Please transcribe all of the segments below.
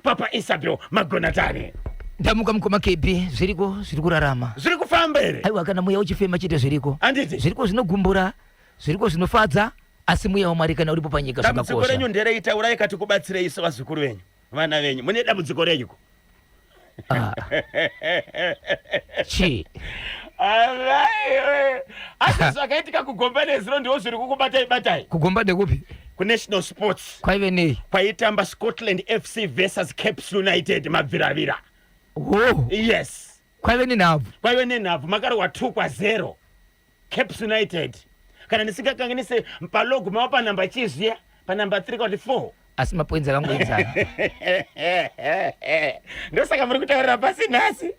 Papa Isabel Magonatani. Ndamuka mukoma KB, zviriko zviri kurarama. Zviri kufamba here? Aiwa kana mweya uchifema chete zviriko. Handiti? Zviriko zvinogumbura, zviriko zvinofadza, asi mweya waMwari kana uripo panyika Dambudziko zvakakosha. renyu nderei taurai kati kubatsirei sevazukuru venyu, vana venyu. Mune dambudziko renyuko? Ah. Chii? Alright. Asi zvakaitika kugomba nezuro ndiwo zviri kukubatai batai. Kugomba ndekupi? KuNational Sports. Kwaive nei? Kwaitamba Scotland FC versus Caps United mabviravira. Oh. Yes. Kwaive nenhabvu. Kwaive nenhabvu makarohwa 2 kwa 0. Caps United. Kana ndisingakanganise palogo mava panhamba chii zviya? Panhamba 3 kana kuti 4. Asi mapoints akangoenzana. Ndosaka muri kutaurira pasi nhasi.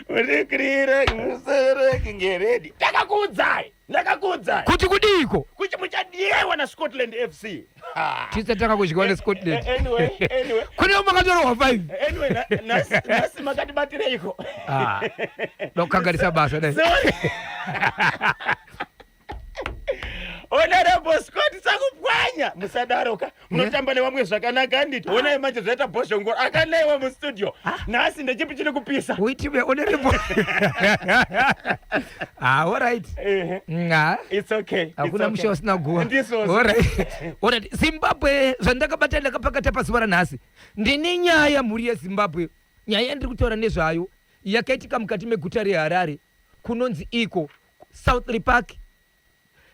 Muri kurira musoro kunge redi. Takakuudzai. Ndakakuudzai. Kuti kudiiko? Kuti muchadyewa naScotland FC. Tisa takakudyiwa neScotland. Anyway, anyway. Kune umwe akatorohwa 5. Anyway, nhasi nhasi makatibatireiko? Ah. Ndokukanganisa basa dai. Sorry. Honorable Scott sakupwanya musadaroka munotamba nevamwe zvakanaka handiti honai manje zvaita bhozhongoro akanaiwa mustudio nhasi ndechipi chiri kupisa Uitime honorable. Ah, all right. Ehe. Nga. It's okay. It's Hakuna okay. musha usina guva. Ndizvozvo. All right. All right. Zimbabwe zvandakabata ndakapakata pazuva ranhasi. Ndine nyaya mhuri yeZimbabwe. Nyaya yandiri kutaura nezvayo yakaitika mukati meguta reHarare kunonzi iko Southlea Park,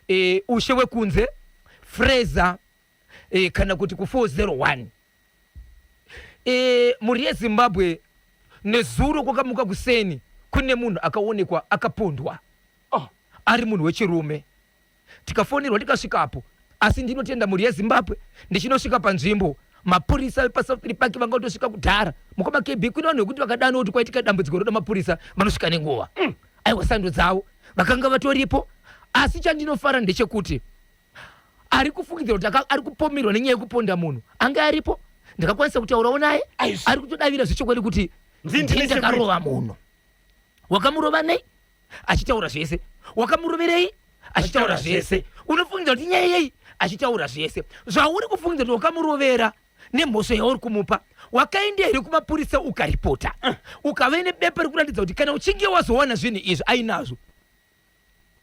e, ushe wekunze, Fraser e, kana kuti ku 401. E, mhuri yeZimbabwe nezuro kwakamuka kuseni kune munhu akaonekwa akapondwa. Oh. Ari munhu wechirume. Tikafonerwa tikasvikapo asi ndinotenda mhuri yeZimbabwe ndichinosvika panzvimbo mapurisa vepaSouth Park vanga vatosvika kudhara. Mukoma KB kune vanhu vekuti vakadanwa kuti kwaitika dambudziko roda mapurisa vanosvika nenguva. Aiwa sando dzavo vakanga vatoripo asi chandinofara ndechekuti ari kufungidzira kuti ari kupomerwa nenyaya yekuponda munhu anga aripo ndakakwanisa kutaurawo naye ari kutodavira zvechokwadi kuti ndini ndakarova munhu wakamurova nei achitaura zvese wakamuroverei achitaura zvese unofungidzira kuti nyaya yei achitaura zvese zvauri kufungidzira kuti wakamurovera nemhosva yauri kumupa wakaenda here kumapurisa ukaripota ah. ukave nebepa rekuratidza kuti kana uchinge wazowana zvinhu izvi ainazvo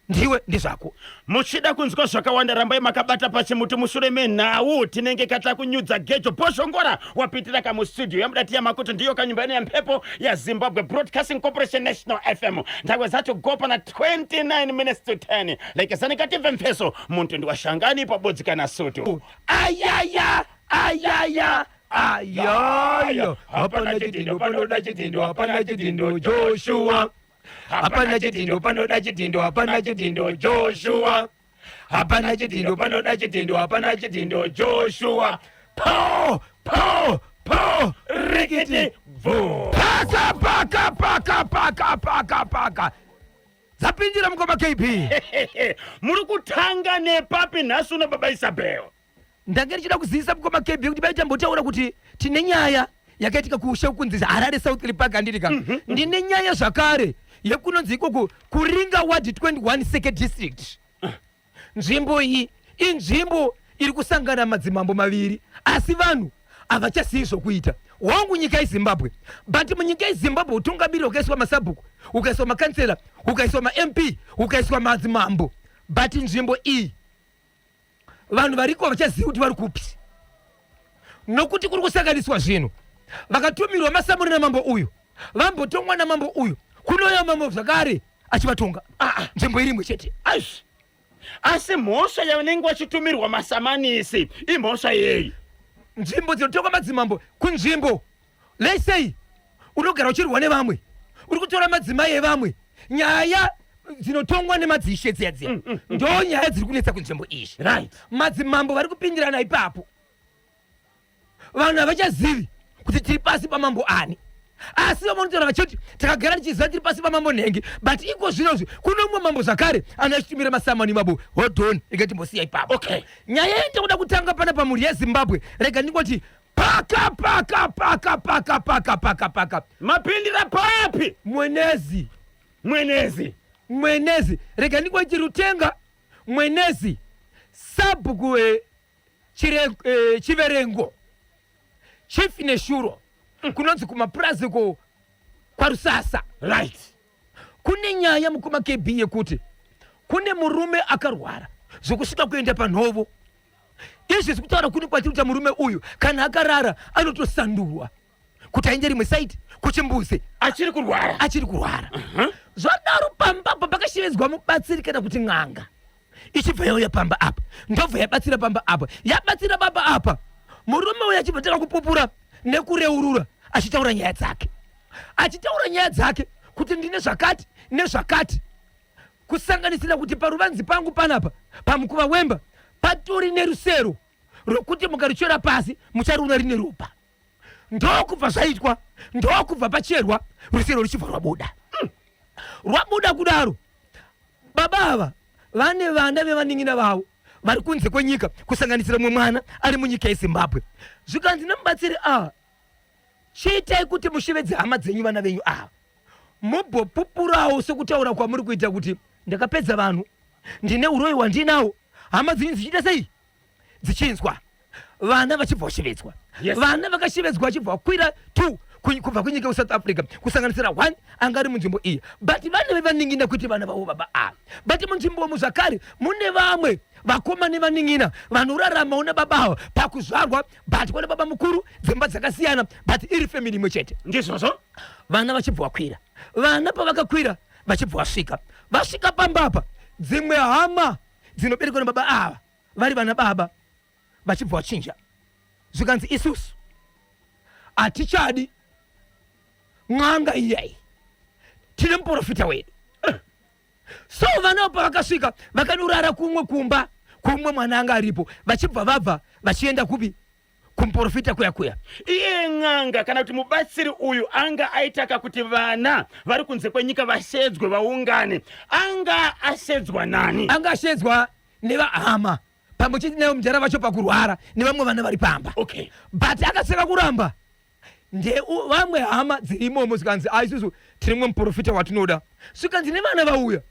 ndiwe ndezvako muchida kunzwa zvakawanda rambai makabata pachimuti mushure menhau tinenge katakunyudza gejo bhozhongora wapitira kamustudio yamudati yamakuti ndiyo kanyumba ino yamhepo yazimbabwe broadcasting corporation national fm ndakwe zacho go pana 29 minutes to 10 lekezani katimve mfeso muntu ndiwashangani pabodzi kana sutu ayaya ayaya ayaya hapana chidhindo panoda chidhindo hapana chidhindo joshua hapana chidhindo panoda chidhindo hapana chidhindo joshua hapana chidhindo panoda chidhindo hapana chidhindo joshua po po po rikiti bvu paka paka paka paka paka paka dzapindira mukoma kb muri kutanga nepapi nhasi uno baba isabel Ndange ndichida kuzivisa mukoma KB kuti bai tambotaura kuti tine nyaya yakaitika kushe kunzi Harare South Park handiti ka. Ndine nyaya zvakare yekunonzi ikoko kuRinga Ward 21 Seke District. Nzvimbo iyi inzvimbo iri kusangana madzimambo maviri asi vanhu havachazivi zvokuita. Hongu nyika yeZimbabwe but munyika yeZimbabwe utungamiri hwakaiswa masabhuku, hukaiswa makansela, hukaiswa maMP, hukaiswa madzimambo but nzvimbo iyi vanhu variko havachazivi kuti vari kupi nokuti kuri kusanganiswa zvinhu vakatumirwa masamuri namambo uyu vambotongwa namambo uyu kunouya mambo zvakare achivatonga ah, ah, nzvimbo iri imwe chete Aish. Asi mhosva yavanenge vachitumirwa masamanisi imhosva yei? Nzvimbo dzinotongwa madzimambo kunzvimbo let's say unogara uchirwa nevamwe uri kutora madzimai evamwe nyaya dzinotongwa nemadzishe dziya dziya mm, mm, mm. ndo nyaya dziri kunetsa kunzvimbo iyi right. madzimambo vari kupindirana ipapo vanhu havachazivi kuti tiri pasi pamambo ani asi vamwe vanotaura vachiti takagara tichiziva tiri pasi pamambo nhengi but iko zvinozvi kune umwe mambo zvakare anoachitumira masamani mabo hodon rega timbosiya ipapo okay. nyaya yendikuda kutanga pana pamhuri yezimbabwe rega ndingoti paka paka paka paka paka paka paka mapindira papi mwenezi mwenezi mwenezi rega ndingoti rutenga mwenezi sabhuku eh, chire, eh, chiverengo chief neshuro Kunonzi kumapurazi ko kwaRusasa. Right. Kune nyaya, mukoma KB, yekuti kune murume akarwara zvokusvika kuenda panhovo. Izvi zvikutaura kune kwatiri kuita murume uyu, kana akarara anotosandurwa kuti aende rimwe side kuchimbuzi. Achiri kurwara? Achiri kurwara. Zvadaro, pamba apa pakashevedzwa mubatsiri kana kuti n'anga, ichibva yauya pamba apa, ndobva yabatsira pamba apa. Yabatsira pamba apa, murume uyu achibva tanga kupupura nekureurura, achitaura nyaya dzake, achitaura nyaya dzake kuti ndine zvakati nezvakati, kusanganisira kuti paruvanzi pangu panapa, pamukuva wemba, patori nerusero rwekuti mukaruchera pasi muchariona rine ropa. Ndokubva zvaitwa, ndokubva pacherwa rusero, ruchibva rwabuda. Rwabuda kudaro, baba ava vane vana vevanin'ina vavo vari kunze kwenyika, kusanganisira mumwe mwana ari munyika yeZimbabwe. Zvikanzi nemubatsiri ava, "Chiitai kuti mushevedze hama dzenyu, vana venyu ava, mubopupurawo sekutaura kwamuri kuita kuti ndakapedza vanhu, ndine uroyi hwandinawo." Hama dzenyu dzichiita sei? Dzichinzwa. Vana vachibva vashevedzwa. Vana vakashevedzwa, vachibva vakwira two kubva kunyika yekuSouth Africa, kusanganisira one anga ari munzvimbo iyi, but vana vevanin'ina, kwete vana vavo baba ava. But munzvimbo umu zvakare mune vamwe vakoma nevanin'ina vanoraramawo nababa ava pakuzvarwa, but kwane baba mukuru, dzimba dzakasiyana, but iri family imwe chete. Ndizvozvo. Vana vachibva vakwira. Vana pavakakwira, vachibva vasvika, vasvika pambapa, dzimwe hama dzinoberekwa nababa ava vari vana baba vachibva vachinja, zvikanzi, "Isusu hatichadi n'anga iyai, tine muprofita wedu." So vana pavakasvika, vakanorara kumwe kumba kumwe mwana anga aripo, vachibva vabva vachienda kupi? Kumuprofita kuya kuya. Iye n'anga kana kuti mubatsiri uyu anga aitaka kuti vana vari kunze kwenyika vashedzwe, vaungane, anga ashedzwa nani? Anga ashedzwa nevahama pamwe chete nayo mudhara vacho pakurwara nevamwe vana vari pamba. But akaseka kuramba ndevamwe hama dziri imomo, zvikanzi, "A, isusu tiri mumwe muprofita watinoda." Zvikanzi nevana vauya,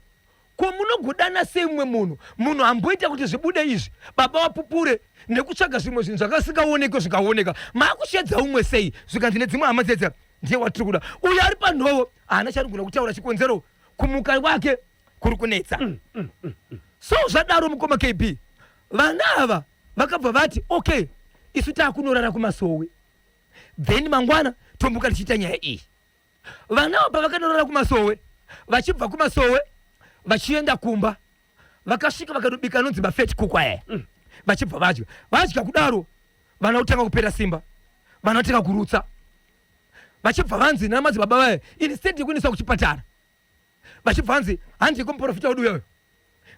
"Ko munogodana sei mumwe munhu, munhu amboita kuti zvibude izvi, baba vapupure nekutsvaga zvimwe zvinhu zvakasingaonekwe zvikaoneka, maakushedza umwe sei?" Zvikanzi nedzimwe hama dzedza, "Ndiye watiri kuda." Uyo ari panhovo haana chanogona kutaura chikonzero kumuka kwake kuri kunetsa. So zvadaro, mukoma KB, vana ava vakabva vati, "Okay, isu taakunorara kumasowe, then mangwana tombuka tichiita nyaya iyi." Vana ava pavakanorara kumasowe, vachibva kumasowe vachienda kumba, vakasvika vakanobika anonzi mavetkoek aya. Vachibva vadya. Vadya kudaro, vana kutanga kupera simba, vana kutanga kurutsa, vachibva vanzi namadzibaba vaya, instead yekuendeswa kuchipatara, vachibva vanzi, "Handei kumuprofita wedu uyoyo."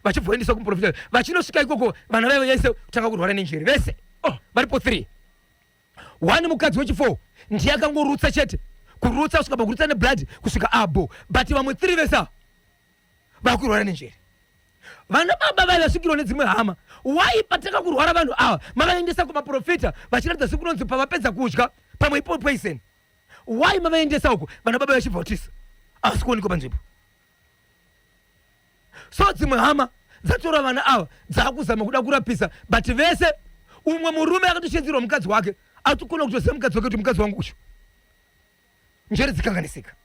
Vachibva vaendeswa kumuprofita. Vachinosvika ikoko, vana vaiva vese kutanga kurwara nenjere vese. Oh. Varipo 3, one mukadzi wechi4 ndiye akangorutsa chete, kurutsa kusvika pakurutsa neblood kusvika abo, but vamwe 3 vese ava vakurwara nenjere. Vana baba vai vasvikirwa nedzimwe hama, "Wai patanga kurwara vanhu ava mavaendesa kumaprofita, vachiratidza sekunonzi pavapedza kudya pamwe ipo poison? Wai mavaendesa uko?" Vana baba vachibva vatisa, havasi kuonekwa panzvimbo. So dzimwe hama dzatora vana ava, dzaakuzama kuda kurapisa, but vese, umwe murume akatoshedzerwa mukadzi wake, atokona kutoziva mukadzi wake kuti mukadzi wangu uchu njere dzikanganisika.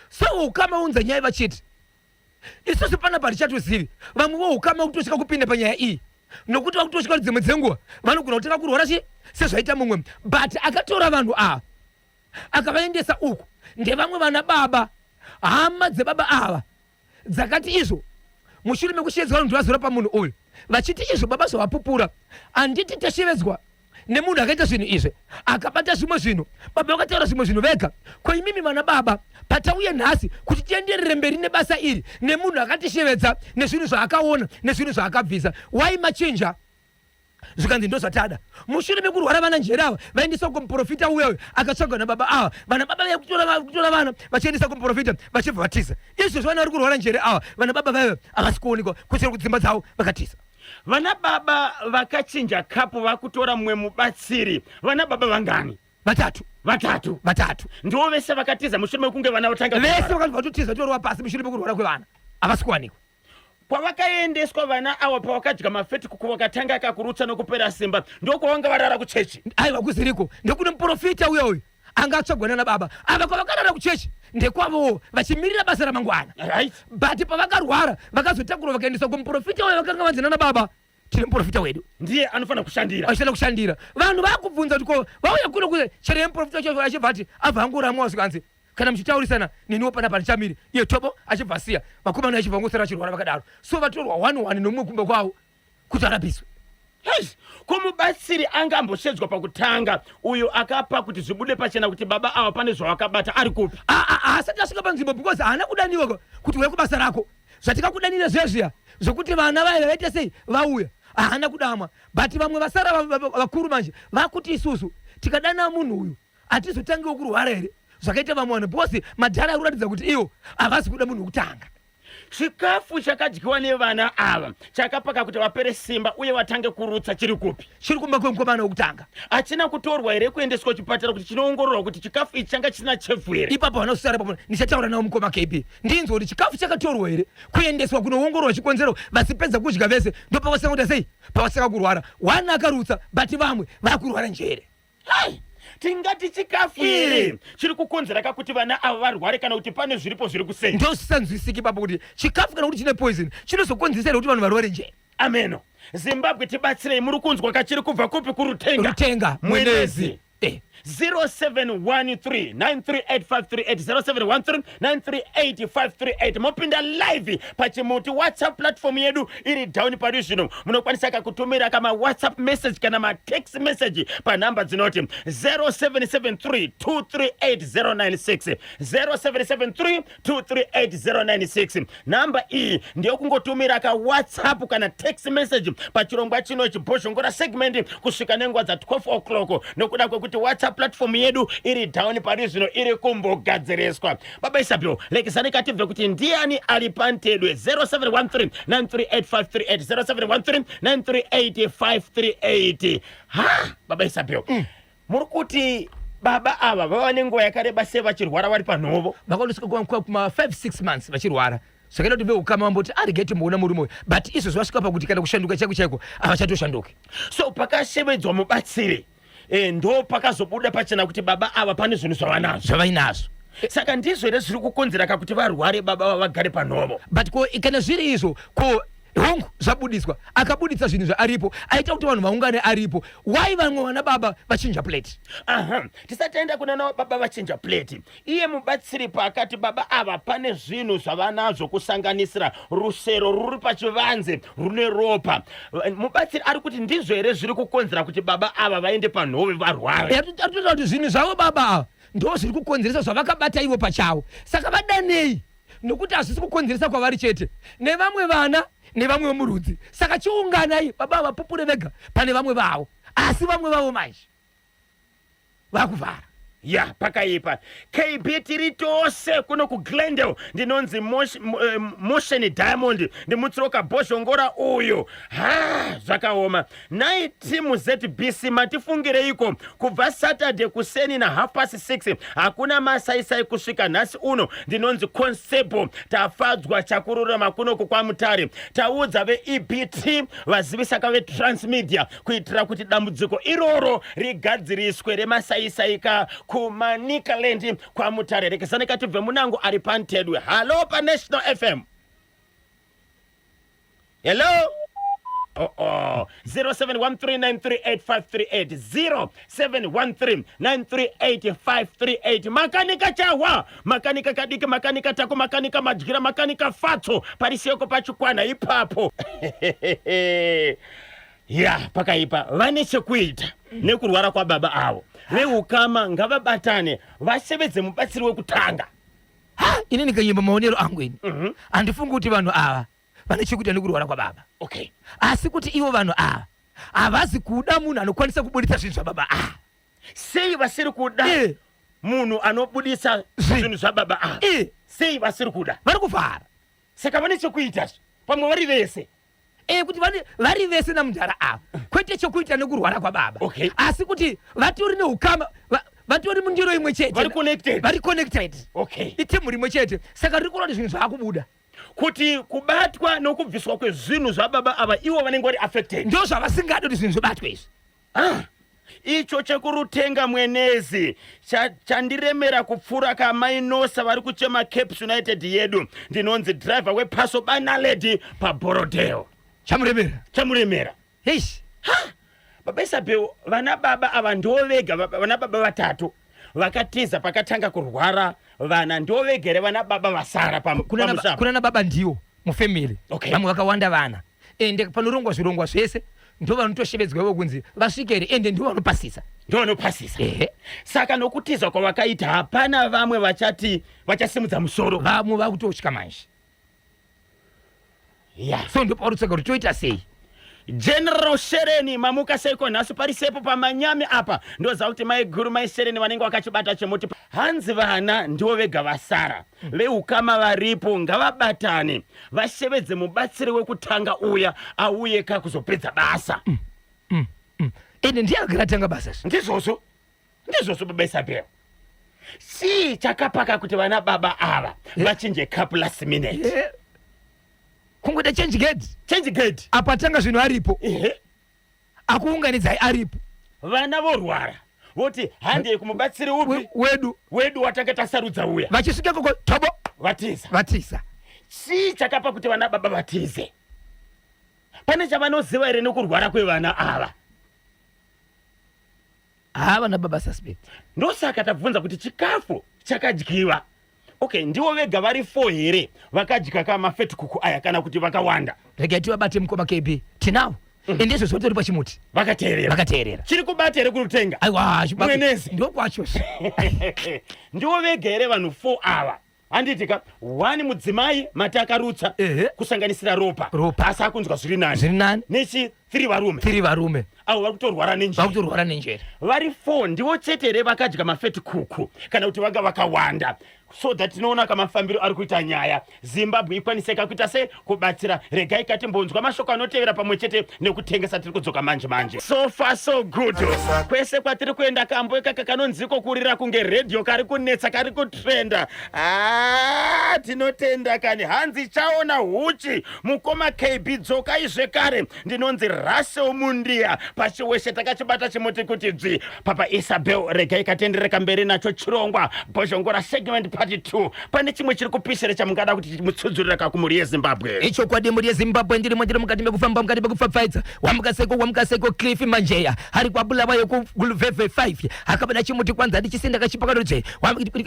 So ukama unza nyaya vachiti, "Isusu panapa hatichatozivi." Vamwe voukama kutosvika kupinda panyaya iyi, nokuti vakutosvika kuti dzimwe dzenguva vanogona kutanga kurwara chi sezvaita mumwe. But akatora vanhu ava akavaendesa uku ndevamwe vana baba. Hama dzebaba ava dzakati izvo mushure mekushevedzwa vanhu vazora pamunhu uyu, vachiti izvo baba zvavapupura, handiti tashevedzwa nemunhu akaita zvinhu izvi, akabata zvimwe zvinhu, baba vakataura zvimwe zvinhu vega. Ko imimi vana baba, patauye nhasi kuti tienderere mberi nebasa iri nemunhu akatishevedza nezvinhu zvaakaona nezvinhu zvaakabvisa, wai machinja? Zvikanzi, "Ndo zvatada." Mushure mekurwara vana njere ava, vaendeswa kumuprofita uya uyo akatsvagwa nababa ava. Vana baba vaya kutora vana vachiendesa kumuprofita, vachibva vatiza. Izvozvo vana vari kurwara njere ava, vana baba vaiva havasi kuonekwa, kuchero kudzimba dzavo vakatiza. Vana baba vakachinja kapu, vakutora mumwe mubatsiri, vana baba vangani? Vatatu. Vatatu? Vatatu. Ndivo vese vakatiza mushure mekunge vana vatanga Vese vakati vatotiza, torova pasi mushure mekurwara kwevana, havasi kuwanikwa. Kwavakaendeswa vana ava, pavakadya mavetkoek vakatanga kakurutsa nokupera simba, ndokwavanga varara kuchechi? Aiwa, kuziriko, ndokune muprofita uya uyu. Anga atsvagwa nana baba ava kwavakarara kuchechi ndekwavowo vachimirira basa ramangwana. But pavakarwara vakazotakurwa vakaendeswa kumuprofita uyo vakanga vanzi nana baba tine muprofita wedu ndiye anofanira kushandira achifanira kushandira. Vanhu vakubvunza kuti ko vauya kuno kune chero yemuprofita wacho achibva ati abva angoramwa zvikanzi kana muchitaurisana neniwo panapa ndichamiri iye tobo achibva asiya vakomana vachibva vangosara vachirwara vakadaro. So vatorwa one one nomumwe kumba kwavo kuti arapiswe. Hey, ko mubatsiri anga amboshedzwa pakutanga uyo akapa kuti zvibude pachena kuti baba ava pane zvavakabata ari kupi? Haasati asvika panzvimbo because haana kudaniwa kuti uya kubasa rako. Zvatikakudanira zviya zviya zvekuti vana vaive vaita sei vauya haana kudamwa, but vamwe vasara vakuru manje vakuti isusu tikadana munhu uyu hatizotangiwo kurwara here zvakaita vamwe vanhu, because madhara ari kuratidza kuti ivo havasi kuda munhu wekutanga. Chikafu chakadyiwa nevana ava chakapaka kuti vapere simba uye vatange kurutsa chiri kupi? Chiri kumba kwemukomana wekutanga. Hachina kutorwa here kuendeswa kuchipatara kuti chinoongororwa kuti chikafu ichi changa chisina chepfu here? Ipapo vanosara ipapo ndichataura navo mukoma KB ndinzwe kuti chikafu chakatorwa here kuendeswa kunoongororwa chikonzero vasipedza kudya vese ndopavasanga kuita sei pavasanga kurwara. One akarutsa but vamwe vakurwara njere. Hai, tingati chikafu here chiri kukonzera kakuti vana ava varware kana kuti pane zviripo zviri kusei? Ndozvisanzwisiki ipapo kuti chikafu kana kuti chine poison chinozokonzeresa here kuti vanhu varware njere? Ameno. Zimbabwe tibatsirei, muri kunzwa kachiri kubva kupi? Kurutenga. Rutenga Mwenezi. 0713938538, 0713938538. Mopinda live pachimuti WhatsApp platform yedu iri down pari zvino. Munokwanisa kakutumira kama WhatsApp message kana ma text message panhamba dzinoti 0773238096, 0773238096. Nhamba iyi ndeyokungotumira ka WhatsApp kana text message pachirongwa chino chibhozhongora segment kusvika nenguva dza 12 o'clock, nokuda kwekuti WhatsApp platform yedu iri down pari zvino, iri kumbogadziriswa. Baba Isabel, lekisani katibve kuti ndiani ari pantedwe. 0713938538, 0713938538. Ha, baba Isabel, muri kuti baba ava vava nenguva yakareba sei vachirwara vari panhovo? Vakandosvika kuma 5 6 months vachirwara, zvakaita kuti veukama vamboti arege timboona murume uyu, but izvozvo vasvika pakuti kana kushanduka chaiko chaiko havachatoshanduki. So pakashevedzwa mubatsiri ndo pakazobuda pachena kuti baba ava pane zvinhu zvavanazvo. Zvavainazvo. Saka ndizvo here zviri kukonzera kakuti varware baba ava vagare panhovo? But ko kana zviri izvo, ko hongu zvabudiswa, akabudisa zvinhu zvaaripo, aita kuti vanhu vaungane aripo, why vamwe vana baba vachinja plate? Aha, tisati taenda kuna na baba vachinja plate, iye mubatsiri paakati baba ava pane zvinhu zvavanazvo kusanganisira rusero ruri pachivanze rune ropa, mubatsiri ari kuti ndizvo here zviri kukonzera kuti baba ava vaende panhove varware? Arikutotaura kuti zvinhu zvavo baba ava ndo zviri kukonzeresa zvavakabata ivo pachavo, saka vadanei nokuti hazvisi kukonzeresa kwavari chete, nevamwe vana nevamwe vemurudzi. Saka chiunganai baba vapupure vega pane vamwe vavo, asi vamwe vavo manje vakuvhara. Ya, pakaipa. KB, tiri tose kuno kuGlendale. Ndinonzi Motion Diamond, ndimutsiroka bhozhongora uyu. Ha, zvakaoma. Nai timu ZBC, matifungireiko? Kubva Saturday kuseni na 6:30 hakuna masaisai kusvika nhasi uno. Ndinonzi Constable Tafadzwa Chakururama kunoku kwaMutare. Taudza veEBT vazivisa veTransmedia kuitira kuti dambudziko iroro rigadziriswe remasaisai ka kuManicaland kwaMutare. Rekesani katibve munango ari pantedwe. Hallo paNational FM. Hello. Oh, oh. 0713938538, 0713938538. Makanika Chahwa, makanika Kadiki, makanika Tako, makanika Madyira, makanika Fatso, parisiyoko pachikwana ipapo. Ya, pakaipa. Vane chekuita nekurwara kwababa avo. Veukama ngavabatane vasevedze mubatsiri wekutanga. Ha, ini ndikanyemba maonero angu ini, handifungi kuti vanhu ava vane chekuita nekurwara kwababa. Asi kuti ivo vanhu ava havazi kuda munhu anokwanisa kubudisa zvinhu zvababa ava. Sei vasiri kuda munhu anobudisa zvinhu zvababa ava? Sei vasiri kuda? Vari kuvhara. Saka vane chekuita pamwe vari vese. Kuti vari vese namudhara ava, kwete chokuita nekurwara kwababa. Asi kuti vatori neukama, vatori mundiro imwe chete, vari connected. Vari connected. Itimu rimwe chete, saka riri kuona kuti zvinhu zvaakubuda. Kuti kubatwa nokubviswa kwezvinhu zvababa ava, ivo vanenge vari affected. Ndo zvavasingadi kuti zvinhu zvibatwe izvi. Icho chekurutenga mwenezi chandiremera kupfuura kamai Nosa vari kuchema Caps United yedu. Ndinonzi driver wePaso Banaledi paBorodale. Chamuremera. Chamuremera. Eish. Ha! Baba Isabel, vana baba ava ndivo vega vana baba vatatu vakatiza pakatanga kurwara vana, ndivo vega here vana baba vasara pamusha? Kuna baba ndiwo mufamily. Okay. Vamwe vakawanda vana. Ende panorongwa zvirongwa zvese ndo vanotoshevedzwa ivo kunzi vasvike here, ende ndivo vanopasisa. Ndivo vanopasisa. Ehe. Saka nokutiza kwavakaita hapana vamwe vachati vachasimudza musoro. Vamwe vakutotya manje. Yeah. So ndipo pauri kutsvaga kuti toita sei. General Shereni mamuka seiko nhasi pari sepo pamanyami apa ndoziva kuti mai guru mai Shereni vanenge vakachibata chimuti hanzi vana ndivo vega vasara veukama varipo ngavabatane vashevedze mubatsiri wekutanga uya auye ka kuzopedza basa. Ende ndiye agara atanga basa zve. Ndizvozvo. Ndizvozvo baba Isabel. Chii chakapaka kuti vana baba ava vachinje cup last minute? Kungoita change gate. Change gate. Apo atanga zvinhu aripo. Ehe. Akuunganidzai aripo. Vana vorwara voti handei kumubatsiri upi wedu wedu watanga tasarudza uya. Vachisvika koko tobo vatiza. Vatiza. Chii chakapa kuti vana baba vatize? Pane chavanoziva here nekurwara kwevana ava? Haa vana baba suspect. Ndosaka tabvunza kuti chikafu chakadyiwa. Okay, ndivo vega vari 4 here vakadya ka mafetikuku aya kana kuti vakawanda? Regai tivabate mukoma KB. Tinawo. Ende izvo zvotori pachimuti. Vakateerera. Vakateerera. Chiri kubata here kurutenga? Aiwa, Mwenezi. Ndokwacho. Ndivo vega here vanhu 4 ava? Handiti ka one mudzimai mati akarutsa Ehe. kusanganisira ropa. Ropa. Asi akunzwa zviri nani. Zviri nani. Nechi 3 varume. 3 varume. Avo vari kutorwara nenjere. Vari kutorwara nenjere. Vari 4 ndivo chete here vakadya mafeti kuku kana kuti vanga vakawanda so that tinoona kamafambiro ari kuita nyaya Zimbabwe ikwaniseka kuita se kubatsira. Regai katimbonzwa mashoko anotevera pamwe chete nekutengesa. Tiri kudzoka manje manje. So far so good. Kwese kwatiri kuenda kambo ikaka kanonziko kurira kunge radio kari kunetsa kari kutrenda. Ah, tinotenda kani. Hanzi chaona huchi mukoma KB dzokai zvekare. Ndinonzi Russell Mundiya pachiweshe takachibata chimuti kuti dzvi. Papa Isabel regai katendereka mberi nacho chirongwa Bhozhongora segment part 2. Pane chimwe chiri kupisira chamungada kuti mutsudzurira ka kumhuri yeZimbabwe? Ichokwadi mhuri yeZimbabwe ndirimo ndiri mukati mekufamba mukati mekupfapfaidza wamukaseko wamukaseko Cliff Manjeya ari kwaBulawayo kuLuveve 5 akabada chimuti kwanza ndichisinda kachipakanoje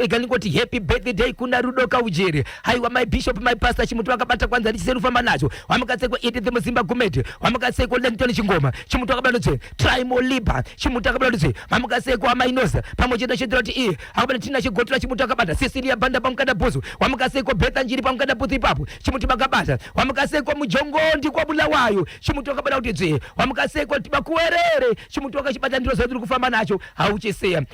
ndingoti happy birthday kuna Rudo Kaujeri haiwa my bishop my pastor chimuti vakabata kwanza ndichiseni nacho wamukaseko Edith Muzimba Gumede wamukaseko Langton Chingoma chimuti vakabata nje Trimo Liba chimuti akabata nje wamukaseko Amainoza pamwe chete chete kuti iye akabata Tina Chigotora chimuti akabata Cecilia Banda pamukada bhuzu wamukaseko Betha Njiri pamukada bhuzu ipapo chimuti vakabata wamukaseko Mujongondi kwaBulawayo chimuti wakabata kuti dzvee wamukaseko Tibakuwerere chimuti wakachibata ndiro zvatiri kufamba nacho hauchisiya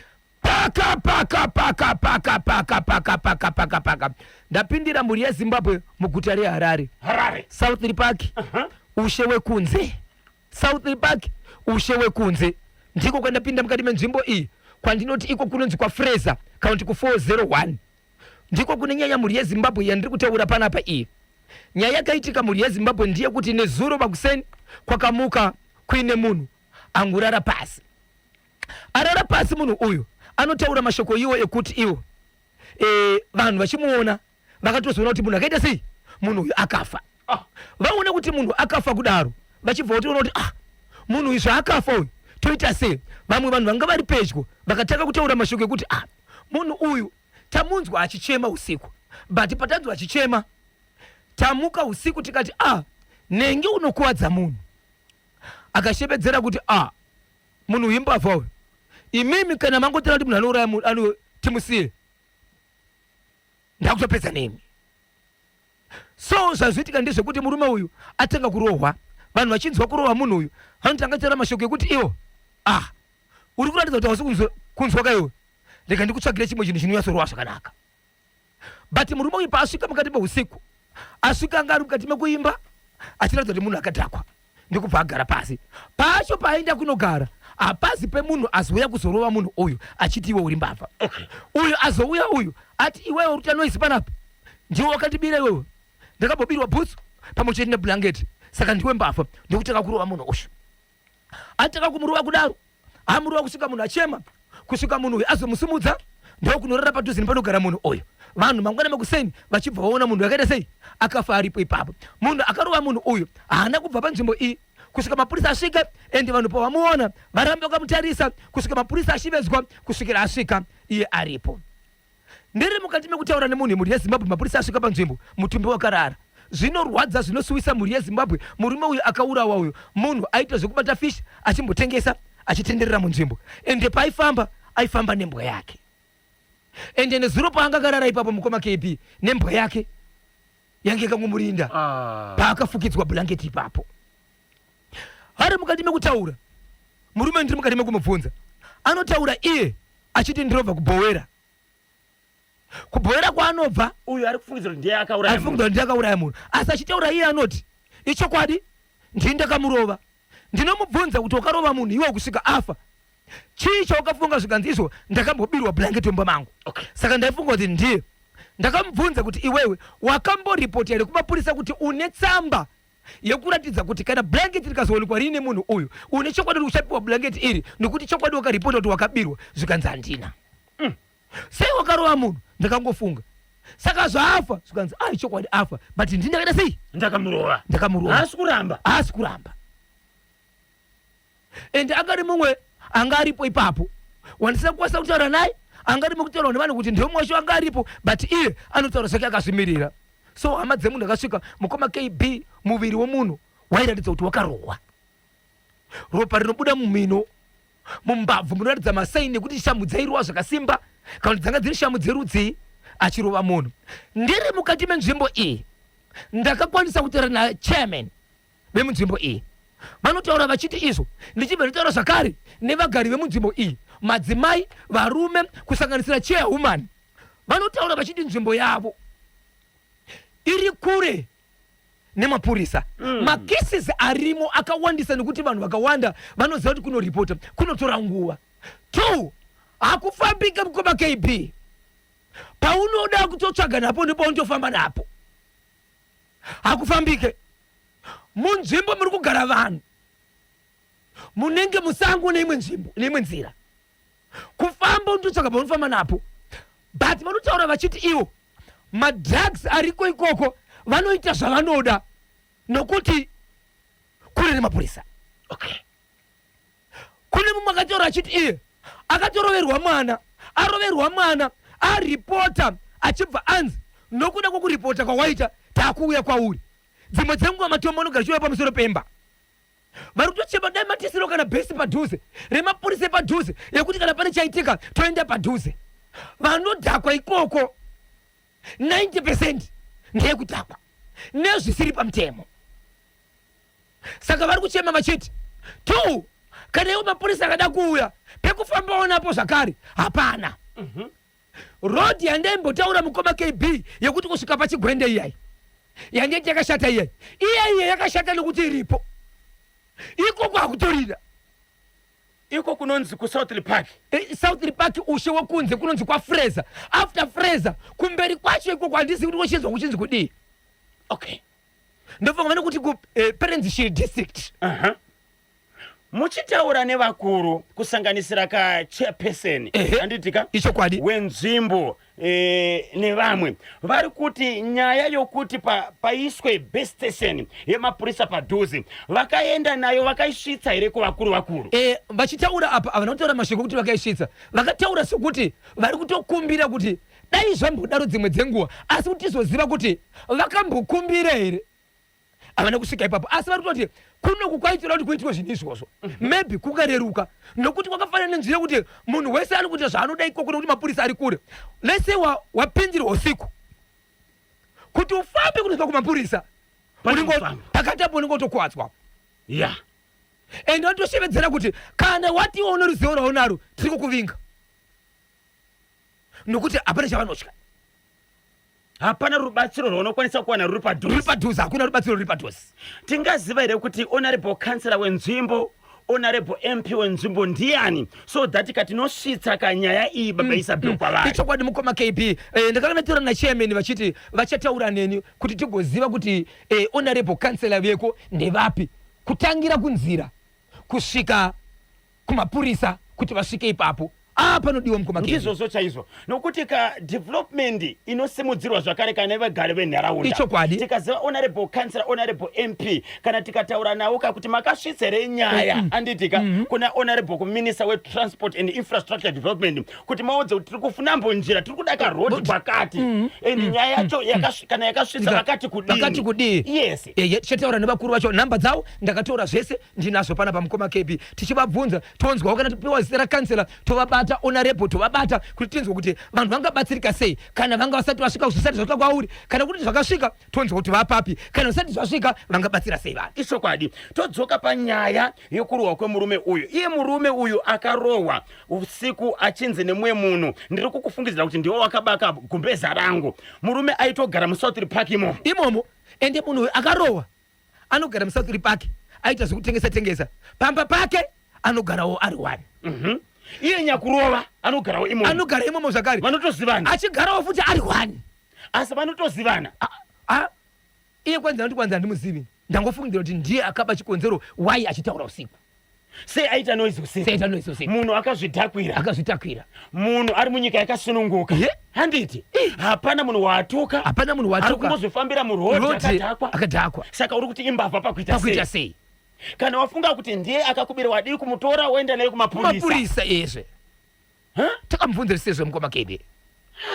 paka paka paka paka paka paka paka paka paka ndapindira mhuri yeZimbabwe muguta reHarare Harare South Park ushe wekunze South Park ushe wekunze ndiko kwandapinda mukati menzvimbo iyi kwandinoti iko kunonzi kwaFraser kana kuti ku401 ndiko kune nyaya mhuri yeZimbabwe yandiri kutaura panapa iyi. Nyaya yakaitika mhuri yeZimbabwe ndeyekuti nezuro makuseni kwakamuka kuine munhu angorara pasi. Arara pasi munhu uyu anotaura mashoko iwo ekuti iwo e, vanhu vachimuona vakatozoona kuti munhu akaita sei munhu uyu akafa. Ah. Vaona kuti munhu akafa kudaro vachibva vatoona kuti ah munhu uyu zvaakafa uyu toita sei. Vamwe vanhu vanga vari pedyo vakatanga kutaura mashoko ekuti ah munhu uyu tamunzwa achichema usiku but patanzwa achichema tamuka usiku tikati ah nenge unokuwadza munhu. Akashevedzera kuti ah munhu uyu imbavha uyu imimi kana mangotaura kuti munhu anouraya munhu ano timusiye ndakutopedza nemi. So zvazviitika ndezvekuti murume uyu atanga kurohwa vanhu vachinzwa kurohwa munhu uyu vanotanga taura mashoko ekuti iwo ah uri kuratidza kuti hausi kunzwa ka iwe rega ndikutsvagire chimwe chinhu chinonyatsorohwa zvakanaka. But murume uyu paasvika mukati meusiku asvika anga ari mukati mekuimba achiratidza kuti munhu akadhakwa ndikubva agara pasi pacho paaenda kunogara hapazi pemunhu azouya kuzorova munhu uyu achiti iwe uri mbavha. Okay. Uyu azouya uyu ati iwewe uri kuita noise panapa ndiwe wakandibira iwewe ndakambobirwa bhutsu pamwe chete neblanket saka ndiwe mbavha ndikutanga kurova munhu uyu. Atanga kumurova kudaro. Amurova kusvika munhu achema, kusvika munhu uyu azomusimudza ndokunorara padhuze nepanogara munhu uyu. Vanhu mangwana makuseni vachibva vaona munhu akaita sei akafa aripo ipapo. Munhu akarova munhu uyu haana kubva panzvimbo iyi kusvika mapurisa asvika, ende vanhu pavamuona varamba vakamutarisa kusvika mapurisa ashevedzwa kusvikira asvika iye aripo. Ndiri mukati mekutaura nemunhu yemhuri yeZimbabwe mapurisa asvika panzvimbo mutumbi wakarara. Zvinorwadza zvinosuwisa mhuri yeZimbabwe murume uyu akaurawa uyu munhu aita zvekubata fish achimbotengesa achitenderera munzvimbo ende paaifamba aifamba nembwa yake ende nezuro paanga akarara ipapo mukoma KB nembwa yake yange yakangomurinda ah. paakafukidzwa blanket ipapo ari mukati mekutaura murume ndiri mukati mekumubvunza anotaura iye achiti ndinobva kubhowera kubhowera kwaanobva uyu ari kufungidzira kuti ndiye akauraya munhu ndiye akauraya munhu asi achitaura iye anoti ichokwadi ndini ndakamurova ndinomubvunza kuti wakarova munhu iwe kusvika afa chii chaukafunga zvikanzi izvo ndakambobirwa blanket mumba mangu okay. Saka ndaifunga kuti ndiye ndakamubvunza kuti iwewe wakamboripota here kumapurisa kuti une tsamba yekuratidza kuti kana blanket rikazowanikwa riine munhu uyu une chokwadi kuti uchapiwa blanket iri nekuti chokwadi wakaripota kuti wakabirwa zvikanzi handina mm. Sei wakarova munhu ndakangofunga saka zvaafa zvikanzi ai chokwadi afa but ndini ndakaita sei ndakamurova ndakamurova haasi kuramba haasi kuramba and akari mumwe anga aripo ipapo wandisina kukwanisa kutaura naye anga ari mukutaurwa nevanhu kuti ndiwe mwacho anga aripo but iye anotaura zvake akazvimirira so hama dzemunhu akasvika mukoma KB muviri wemunhu wairatidza kuti wakarohwa ropa rinobuda mumhino mumbabvu munoratidza masaini ekuti shamhu dzairova zvakasimba kana kuti dzanga dziri shamhu dzerudzii achirova munhu ndiri mukati menzvimbo iyi ndakakwanisa kutaura nachairman vemunzvimbo iyi vanotaura vachiti izvo ndichibva nditaura zvakare nevagari vemunzvimbo iyi madzimai varume kusanganisira chairwoman vanotaura vachiti nzvimbo yavo iri kure nemapurisa mm. macases arimo akawandisa nekuti vanhu vakawanda vanoziva kuti kunoripota kunotora nguva two hakufambike mukoma KB paunoda kutotsvaga napo ndipo unotofamba napo hakufambike munzvimbo muri kugara vanhu munenge musango neimwe nzvimbo neimwe nzira kufamba unototsvaga paunofamba napo but vanotaura vachiti ivo madrugs ariko ikoko vanoita zvavanoda nokuti kure nemapurisa okay. Kune mumwe akataura achiti iye akatoroverwa mwana, aroverwa mwana aripota achibva anzi nokuda kwokuripota kwawaita takuuya kwauri. Dzimwe dzenguva matombo anogara achiuya pamusoro pemba. Vari kutochema dai matisiro kana bhesi padhuze remapurisa epadhuze yekuti kana pane chaitika toenda padhuze. Vanodhakwa ikoko 90 percent ndeyekudhakwa nezvisiri pamutemo. Saka vari kuchema vachiti two kana iwo mapurisa akada kuuya pekufambawo napo zvakare hapana. Mm -hmm. Road yandaimbotaura mukoma KB yekuti kusvika pachigwende iyai yange yakashata iyai iya iya yakashata nekuti iripo ikoko hakutorina iko kunonzi kuSouthly Park eh, Southly Park ushe wekunze kunonzi kwaFraser after Fraser kumberi kwacho ikoko handisi kuti kochinzwa kuchinzi kudii okay ndofunga vane kuti ku eh, Perenzishiri district uh -huh. Muchitaura nevakuru kusanganisira ka chairperson handiti ka ichokwadi wenzvimbo e, nevamwe vari kuti nyaya yokuti pa, paiswe base station yemapurisa padhuze vakaenda nayo vakaisvitsa here kuvakuru vakuru e, vachitaura apa havana kutaura mashoko ekuti vakaisvitsa vakataura sokuti vari kutokumbira kuti dai zvambodaro dzimwe dzenguva asi kuti tizoziva kuti vakambokumbira here havana kusvika ipapo asi vari kutoti kunoku kwaitoda kuti kuitwe zvinhu izvozvo mhm. maybe kukareruka nokuti kwakafanana nenzira yekuti munhu wese ari kuita zvaanoda ikoko nokuti mapurisa ari kure lese wapindirwa usiku kuti ufambe kunosvika kumapurisa pakati apo unenge utokuwadzwa ya and vanotoshevedzera kuti kana watiwo une ruzivo rwaunaro tiri kukuvinga nokuti hapana chavanotya hapana rubatsiro rwaunokwanisa kuwana ruri padhuze ruri padhuze hakuna rubatsiro ruri padhuze tingaziva here kuti honorable councillor wenzvimbo honorable mp wenzvimbo ndiani so that katinosvitsa kanyaya iyi baba mm, Isabel mm. kwavari ichokwadi mukoma KB eh, ndakanga ndataura nachairman vachiti vachataura neni kuti tigoziva kuti eh, honorable councillor veko ndevapi kutangira kunzira kusvika Kumapurisa kuti vasvike ipapo. Ah, panodiwa mukoma Kevin. Ndizvozvo chaizvo, nokuti ka development inosimudzirwa zvakare kana vagari venharaunda. Ichokwadi. Tikaziva honorable councillor, honorable MP, kana tikataura navo ka kuti makasvitsa here nyaya, anditi ka, kuna honorable kuminister wetransport and infrastructure development, kuti maudze kuti tiri kufuna mbonjira, tiri kuda karoad kwakati, and nyaya yacho kana yakasvitsa vakati kudini. Vakati kudii? Yes. Eye, tichataura nevakuru vacho, nhamba dzavo ndakatora zvese ndinazvo panapa mukoma KB, tichivabvunza tonzwawo kana tipiwa zita rakansela tovabata, honorable tovabata kuti tinzwe kuti vanhu vangabatsirika sei kana vanga vasati vasvika, zvisati zvasvika kwauri, kana kuti zvakasvika tonzwa kuti vapapi, kana zvisati zvasvika vangabatsira sei vanhu. Ichokwadi. Todzoka panyaya yekurohwa kwemurume uyu. Iye murume uyu akarohwa usiku achinzi nemumwe munhu, ndiri kukufungidzira kuti ndiwe wakabaka gumbeza rangu. Murume aitogara muSouth Park imomo. Imomo. Ende munhu uyu akarohwa anogara muSouth Park, aita zvekutengesa tengesa pamba pake, anogarawo ari one. Iye nyakurova anogarawo imomo. Anogara imomo zvakare. Vanotozivana. Achigarawo futi ari one. Asi vanotozivana. Iye kwanzi anoti kwanzi handimuzivi, ndangofungidzira kuti ndiye akaba, chikonzero why achitaura usiku. Sei aita noise usiku? Sei aita noise usiku? Munhu akazvidhakwira. Akazvitakwira. Munhu ari munyika yakasununguka. Handiti hapana munhu waatuka. Hapana munhu ari watuka. Kungozvifambira muroad. Road, akadhakwa. Akadhakwa. Saka uri kuti imbavha pakuita pakuita sei? Sei? Kana wafunga kuti ndiye akakubira, wadii kumutora woenda naye kumapurisa? Mapurisa ezve. Huh? Takamubvunzira sezve mukoma KB.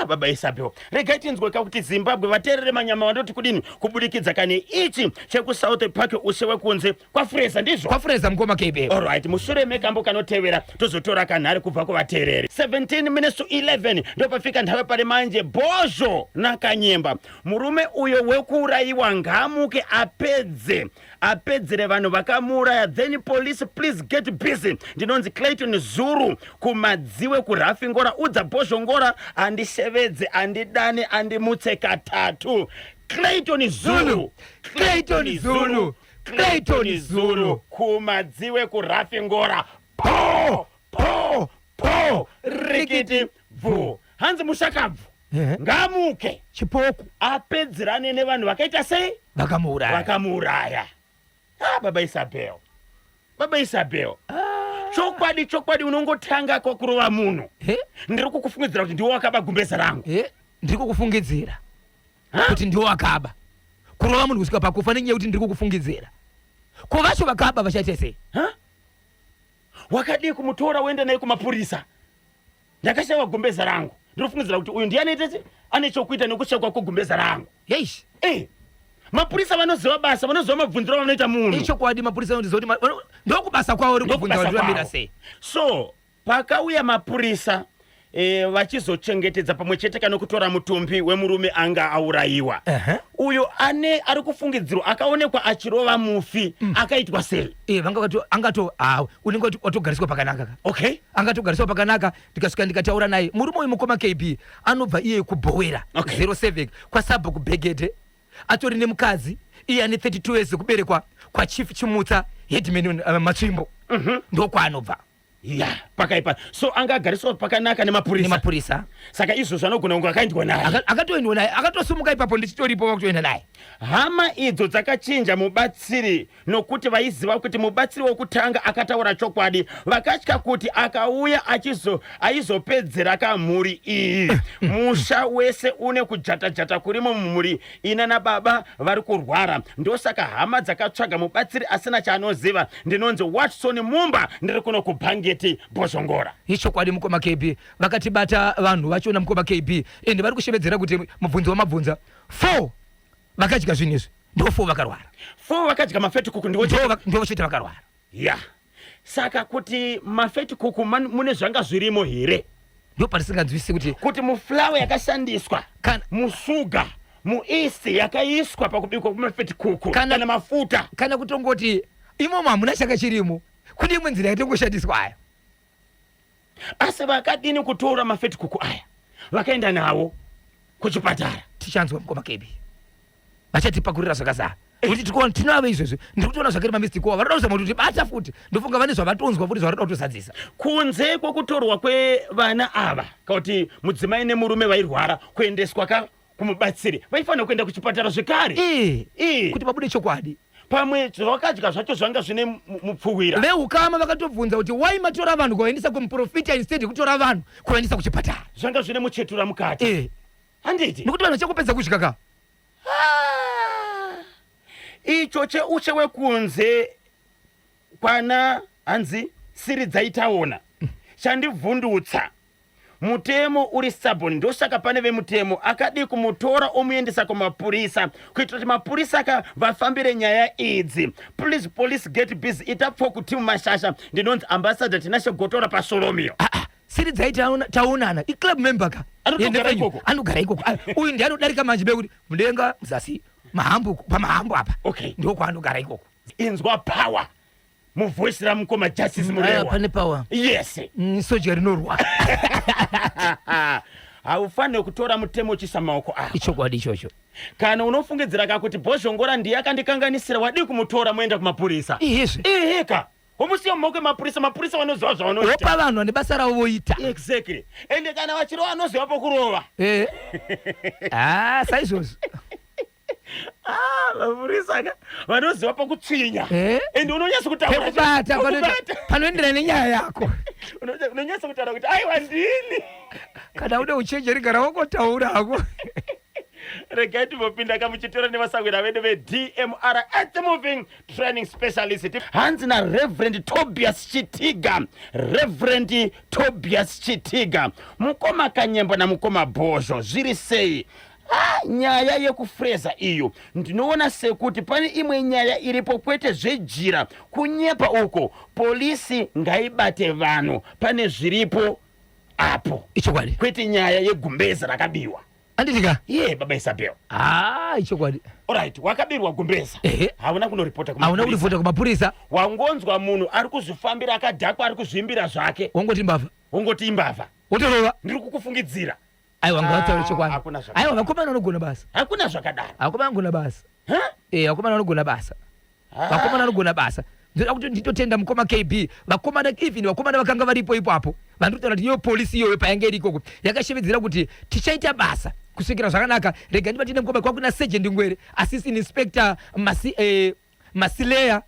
Ah, baba Isabel, regai tinzwe ka kuti Zimbabwe vateerere manyama vandoti kudini kubudikidza kane ichi chekuSouth Park, ushe wekunze kwaFureza, ndizvo? Kwafureza, mukoma KB. Alright, mushure mekambo kanotevera tozotora kanhare kubva kuvateereri. 17 minutes to 11 ndopafika nhave pari manje. Bhozho naKanyemba, murume uyo wekuurayiwa ngaamuke apedze, apedzere vanhu vakamuuraya. Then police, please get busy. Ndinonzi Clayton Zuru kuMadziwe kuRafingora. Udza Bhozhongora andishevedze, andidane, andimutse katatu. Clayton Zulu. Clayton Zulu. Clayton Zulu. Kumadziwe kuRafingora. Po po po, rikiti bvu. Hanzi mushakabvu ngamuke. Chipoko. Apedzerane nevanhu vakaita sei? Vakamuuraya. Vakamuuraya. Ah, baba Isabel, baba Isabel, chokwadi chokwadi unongotanga kwakurova munhu. Ndiri kukufungidzira kuti ndiwo wakaba gumbeza rangu. Ndiri kukufungidzira Ha? kuti ndiwo wakaba. Kurova munhu kusvika pakufa nenyaya yekuti ndiri kukufungidzira, ko vacho vakaba vachaita sei? Ha? Wakadii kumutora uende naye kumapurisa? Ndakashayiwa gumbeza rangu, ndinofungidzira kuti uyu ndiye anoita ane chokuita nekushayikwa kwegumbeza rangu. Yeish. Mapurisa vanoziva basa, vanoziva mabvunziro avanoita munhu. Ichokwadi, mapurisa vanoziva kuti ndokubasa kwavo rikubvunza Ndokubasa vanhu vamira kwavo. sei. So pakauya mapurisa vachizochengetedza pamwe chete kana kutora mutumbi wemurume anga aurayiwa uyo ane ari kufungidzirwa akaonekwa achirova mufi, akaitwa sei? Vanga vati angato, ah, unenge watogariswa pakanaka ka. Angatogariswa pakanaka. Ndikasvika ndikataura naye murume uyu, mukoma KB, anobva iye kubhowera 07 kwasabhuku Bhegedhe, atori nemukadzi. Iye ane 32 years dzekuberekwa, kwaChief Chimutsa, headman Matsvimbo, ndokwaanobva. Ya, pakaipa. So anga agariswa pakanaka nemapurisa? Nemapurisa. Saka izvozvo anogona kunge akaendwa naye. Akatoendwa naye, akatosumuka ipapo ndichitoripo vakutoenda naye. Hama idzo dzakachinja mubatsiri nokuti vaiziva kuti mubatsiri wokutanga akataura chokwadi. Vakatya kuti akauya achizo aizopedzera kamhuri iyi. Musha wese une kujata-jata kurimo mumhuri ina nababa vari kurwara, ndosaka hama dzakatsvaga mubatsiri asina chaanoziva. Ndinonzi Watson Mumba, ndiri kuno kuBhangeti, Bhozhongora. Ichokwadi mukoma KB, vakatibata vanhu vachona, mukoma KB, ende vari kushevedzera kuti mubvunzo wamabvunza, four vakadya zvinhu izvi, ndo four vakarwara. Four vakadya mafetikuku ndiwo Ndo ndo chete vakarwara. Ya, saka kuti mafetikuku mune zvanga zvirimo here? Ndo patisinganzwisisi kuti kuti muflour yakashandiswa, musugar, muyeast yakaiswa pakubikwa kwemafetikuku, kana mafuta. Kana kutongoti imomo hamuna chaka chirimo, kune imwe nzira yatongoshandiswa ayo. Asi vakadini kutora mafetikuku aya vakaenda nawo kuchipatara? Tichanzwa mukoma KB vachatipakurira zvakazara kuti tikuona tinave izvezvi. Ndiri kutoona zvakare mamissed call, varikuda kuzama kuti bata futi. Ndofunga vane zvavatonzwa futi zvavarikuda kutozadzisa. Kunze kwekutorwa kwevana ava, kuti mudzimai nemurume vairwara kuendeswa ka kumubatsiri, vaifanira kuenda kuchipatara zvekare. Kuti pabude chokwadi. Pamwe zvawakadya zvacho zvanga zvine mupfuwira. Veukama vakatobvunza kuti why matora vanhu kuvaendesa kumuprofita instead yekutora vanhu kuvaendesa kuchipatara. Zvanga zvine muchetura mukati. Eh. Handiti? Nekuti vanhu vachangopedza kudya ka. Ah! Icho cheushe wekunze kwana hanzi siri dzaitaona chandivhundutsa. Mutemo uri stubborn ndosaka pane vemutemo akadii kumutora omuendesa kumapurisa kuitira kuti mapurisa ka vafambire nyaya idzi. Please police get busy ita pfoku team mashasha ndinonzi ambassador Tinashe Gotora paSolomio. Ah, ah, siri dzai taonana iclub member ka Anotogara ikoko? Anogara ikoko. Ah, uyu ndiye anodarika manje bekuti mudenga muzasi mahambu pamahambu apa. Okay. Ndokwaanogara ikoko. Inzwa power muvoice ramukoma Justice Murewa. Ah, pane power. Yes. Soja rinorwa. Haufanire kutora mutemo uchiisa maoko ako. Ichokwadi ichocho. Kana unofungidzira ka kuti Bhozhongora ndiye akandikanganisira wadii kumutora moenda kumapurisa. Ihezve. Iheka. Womusiya mumaoko emapurisa, mapurisa vanoziva zvavanoita. Wopa vanhu vane basa ravo voita. Exactly. Ende kana vachirova vanoziva pokurova. Eh. Ah, saizvozvo. Ah, mapurisa ka vanoziva pokutsvinya. Eh? Ende unonyatso kutaura. Pekubata panoenderana nenyaya yako. Unonyatso kutaura kuti aiwa ndini. Kana une uchenjeri gara wangotaura hako. Regai timbopinda kamuchitora nevasahwira vedu veDMR Earth Moving Training Specialist. Hanzi naReverend Tobias Chitiga. Reverend Tobias Chitiga. Mukoma Kanyemba namukoma Bhozho zviri sei? Ah, nyaya yekufreza iyo ndinoona sekuti pane imwe nyaya iripo kwete zvejira kunyepa uko polisi ngaibate vanhu pane zviripo apo Ichokwadi. kwete nyaya yegumbeze rakabiwa. Handiti ka? Iye baba Isabel. Ah, ichokwadi. Alright, wakabirwa gumbeza. Ehe. Hauna kunoripota Hauna kumapurisa. kuripota kumapurisa. Wangonzwa munhu ari kuzvifambira akadhakwa ari kuzviimbira zvake. Wongoti mbavha. Wongoti imbavha. Wotorova. Ndiri kukufungidzira. Aiwa ngavataure Ah, chokwadi. hakuna zvakadaro. Aiwa vakomana vanogona basa. Hakuna zvakadaro. Vakomana vanogona basa. Huh? Eh, vakomana vanogona basa. Ah. Vakomana vanogona basa. Ndoda kuti nditotenda mukoma KB. Vakomana even vakomana vakanga varipo ipapo. Vandikutaura kuti iyo polisi iyoyo payange iri ikoko yakashevedzera kuti tichaita basa kusvikira zvakanaka. Rega ndibatinde mukoma kwakuna Sergeant Ngwere, Assistant Inspector Masi, eh, Masileya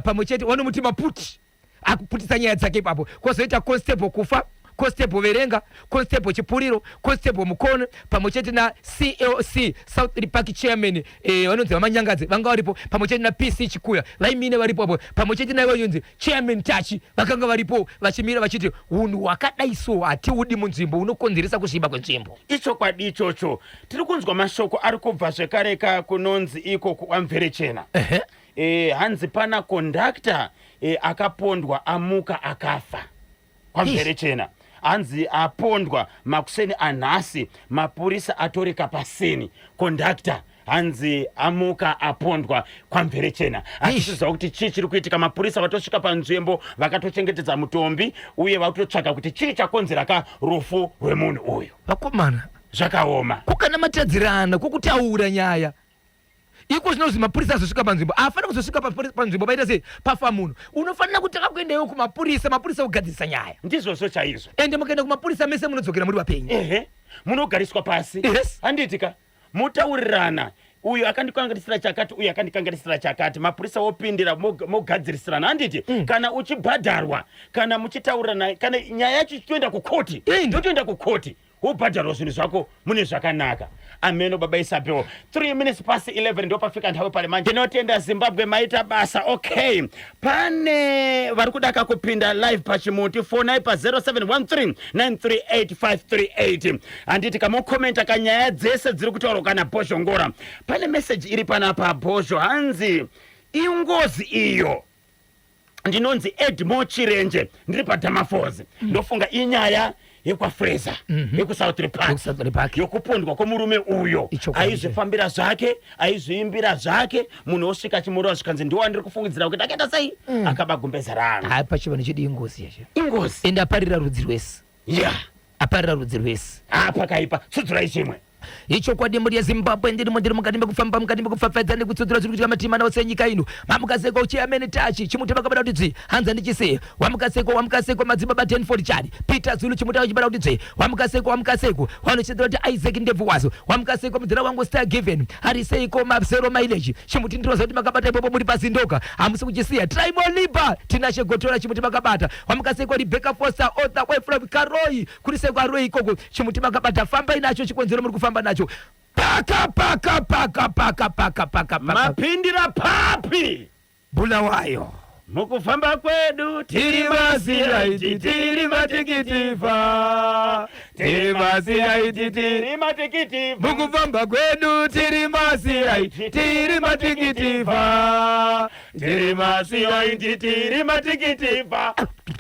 pamwe chete vanomuti Maputi. akuputisa nyaya dzake ipapo kwozoita Constable Kufa, Constable Verenga, Constable Chipuriro, Constable Mukono pamwe chete naCLC South Park Chairman eh, vanonzi VaManyangadze vanga varipo pamwe chete naPC Chikuya vaimine varipo apo pamwe chete naivo vanonzi Chairman Tachi vakanga varipo vachimira vachiti hunhu hwakadai so hatiudi munzvimbo unokonzeresa kusviba kwenzvimbo. Ichokwadi ichocho. Tiri kunzwa mashoko ari kubva zvekare ka kunonzi iko kuAmverechena. Ehe. E, hanzi pana conductor e, akapondwa amuka akafa kwaMverechena. Hanzi apondwa makuseni anhasi, mapurisa atoreka paseni conductor hanzi amuka apondwa kwaMverechena. Hatisiziva kuti chii chiri kuitika. Mapurisa vatosvika panzvimbo vakatochengetedza mutombi uye vakutotsvaga kuti chii chakonzera ka rufu rwemunhu uyu. Vakomana, Zvakaoma. Kukana matadzirana kwokutaura nyaya. Iko zvino kuti mapurisa azosvika panzvimbo haafanira kuzosvika panzvimbo paita sei pafa munhu. Unofanira kutanga kuenda iwe kumapurisa, mapurisa ogadzirisa nyaya. Ndizvozvo chaizvo. Ende mukaenda kumapurisa mese munodzokera muri vapenyu. Ehe, munogariswa pasi. Yes. Handiti ka? Motaurirana. Uyu akandikanganisira chakati, uyu akandikanganisira chakati. Mapurisa wopindira mogadzirisirana. Handiti? Kana uchibhadharwa, kana muchitaurirana, kana nyaya yacho ichitoenda kukoti, Ende. yotoenda kukoti. Wobhadharwa zvinhu zvako mune zvakanaka. Ameno baba Isabel. 3 minutes past 11 ndopafika nthawi pale manje. Tinotenda Zimbabwe maita basa. Okay. Pane vari kudaka kupinda live pachimuti fonai pa 0713 938 538. Handiti kamokomenta kanyaya dzese dziri kutaurwa kana Bhozhongora. Pane message iri panapa Bhozho hanzi ingozi iyo. Ndinonzi Edmore Chirenje ndiri paDamafozi. Ndofunga inyaya yekwaFraser yekuSouth Park YekuSouth Park. yokupondwa kwomurume uyo Ichokwadi. aizvifambira zvake aizviimbira zvake munhu osvika achimurova zvikanzi ndiwo wandiri kufungidzira kuti akaita sei akaba gumbeza rangu. Haa pachivanhu chedu ingozi yacho. Ingozi. Ende aparira rudzi rwese. Yeah. Aparira rudzi rwese. Haa pakaipa. Tsudurai chimwe. Ichokwadi mhuri yeZimbabwe, ndirimo ndiri mukati mekufamba, mukati mekupfapfaidza nekutsudzura zviri kuitika mativi mana ose enyika ino. Mamukaseko Chairman Tachi Chimuti vakabada kuti dzvi, hanzi handichisiye. Wamukaseko wamukaseko madzibaba Denford Chari, Peter Zulu Chimuti vachibada kuti dzvi. Wamukaseko wamukaseko vanochidzira kuti Isaac Ndebvu wazo. Wamukaseko mudzira wangu Star Given, Ariseiko Mazero Mileage. Chimuti ndinoziva kuti makabata ipopo muri pazindoka, hamusi kuchisiya. Trimoliba Tinashe Gotora Chimuti makabata. Wamukaseko Rebecca Foster author way from Karoi. Kuri sei kwaRoy ikoko chimuti makabata fambai nacho chikonzero muri kufamba nacho paka paka paka paka paka paka paka. Mapindira papi? Bulawayo. Mukufamba kwedu tiri maCID tiri matikitivha tiri maCID tiri matikitivha. Mukufamba kwedu tiri maCID tiri matikitivha tiri maCID tiri matikitivha.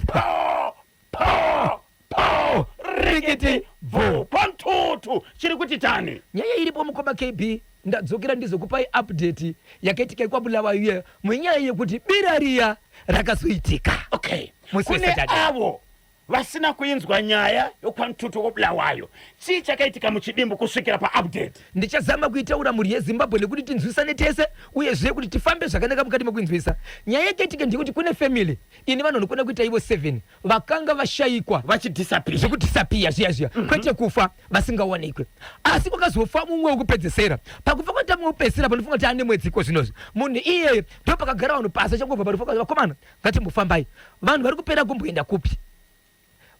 Po po po rikiti bvu kwantutu chiri kuti tani. Nyaya iripo mukoma KB ndadzokera ndizokupai update yakaitika ikwaBulawayo iya munyaya yekuti bira riya rakazoitika. Okay, Musi kune weSaturday. avo vasina kuinzwa nyaya yokwantutu kobulawayo, chii chakaitika muchidimbu kusvikira paupdate? Ndichazama kuitaura mhuri yeZimbabwe nekuti tinzwisane tese uyezve kuti tifambe zvakanaka mukati mekunzwisa. Nyaya yakaitika ndeyekuti kune family ine vanhu vanokwana kuita ivo 7 vakanga vashaikwa vachidisappear zvekudisappear zviya zviya mm -hmm. kwete kufa vasingawanikwe asi kwakazofa mumwe wekupedzesera pakufa kwaita mumwe wekupedzesera panofunga kuti ane mwedzi iko zvinozvi munhu iyeye ndo pakagara vanhu pasi achangobva parufu vakomana ngatimbofambai vanhu vari kupera kumboenda kupi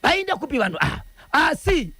Vaenda kupi vanhu ava? Asi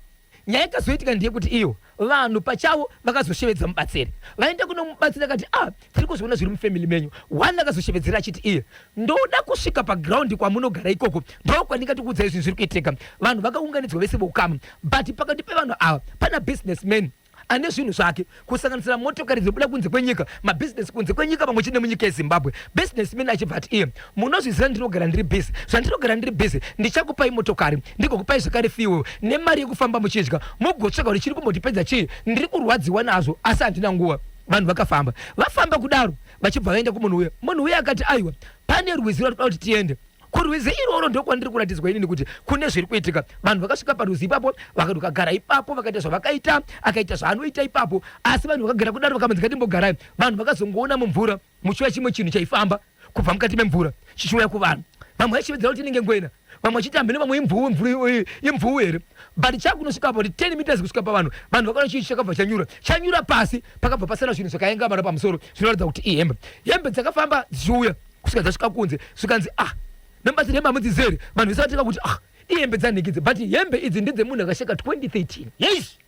nyaya yakazoitika ndeyekuti iyo vanhu pachavo vakazoshevedza mubatsiri. Vaenda kunomubatsira akati ah, tiri kuzviona zviri mufamily menyu. One akazoshevedzera achiti iye ndoda kusvika paground kwamunogara ikoko ndokwandingatikuudzai zvinhu zviri kuitika. Vanhu vakaunganidzwa vese voukama but pakati pevanhu ava pana businessman ane zvinhu zvake kusanganisira motokari dzinobuda kunze kwenyika, mabhizinesi kunze kwenyika pamwe chete nemunyika yeZimbabwe. Businessman achibva ati iye, munozviziva ndinogara ndiri busy, zvandinogara ndiri busy ndichakupai motokari ndigokupai zvakare fuel nemari yekufamba muchidya mugotsvaga kuti chiri kumbotipedza chii, ndiri kurwadziwa nazvo asi handina nguva. Vanhu vakafamba. Vafamba kudaro vachibva vaenda kumunhu uya. Munhu uya akati aiwa pane rwizi rwatinoda kuti tiende. Kurwizi iroro ndokwandiri kuratidzwa inini kuti kune zviri kuitika. Vanhu vakasvika parwizi ipapo vakagara ipapo vakaita zvavakaita, akaita zvaanoita ipapo. Asi vanhu vakagara kudaro vakamanzi ngatimbogarai. Vanhu vakazongoona mumvura muchiuya chimwe chinhu chaifamba kubva mukati memvura chichiuya kuvanhu. Vamwe vaichivedzera kuti inenge ngwena, vamwe vachiti hameno vamwe imvuwu imvuwu here. But chakunosvika about 10 meters kusvika pavanhu, vanhu vakaona chii chakabva chanyura. Chanyura pasi pakabva pasara zvinhu zvakaengamana pamusoro zvinoratidza kuti ihembe. Hembe dzakafamba dzichiuya. Kusvika dzasvika kunze zvikanzi ah number dzine hembe hamudzizive here vanhu vese vatanga kuti ah ihembe dzanhikidzi but hembe idzi ndedzemunhu akasheka 2013 yes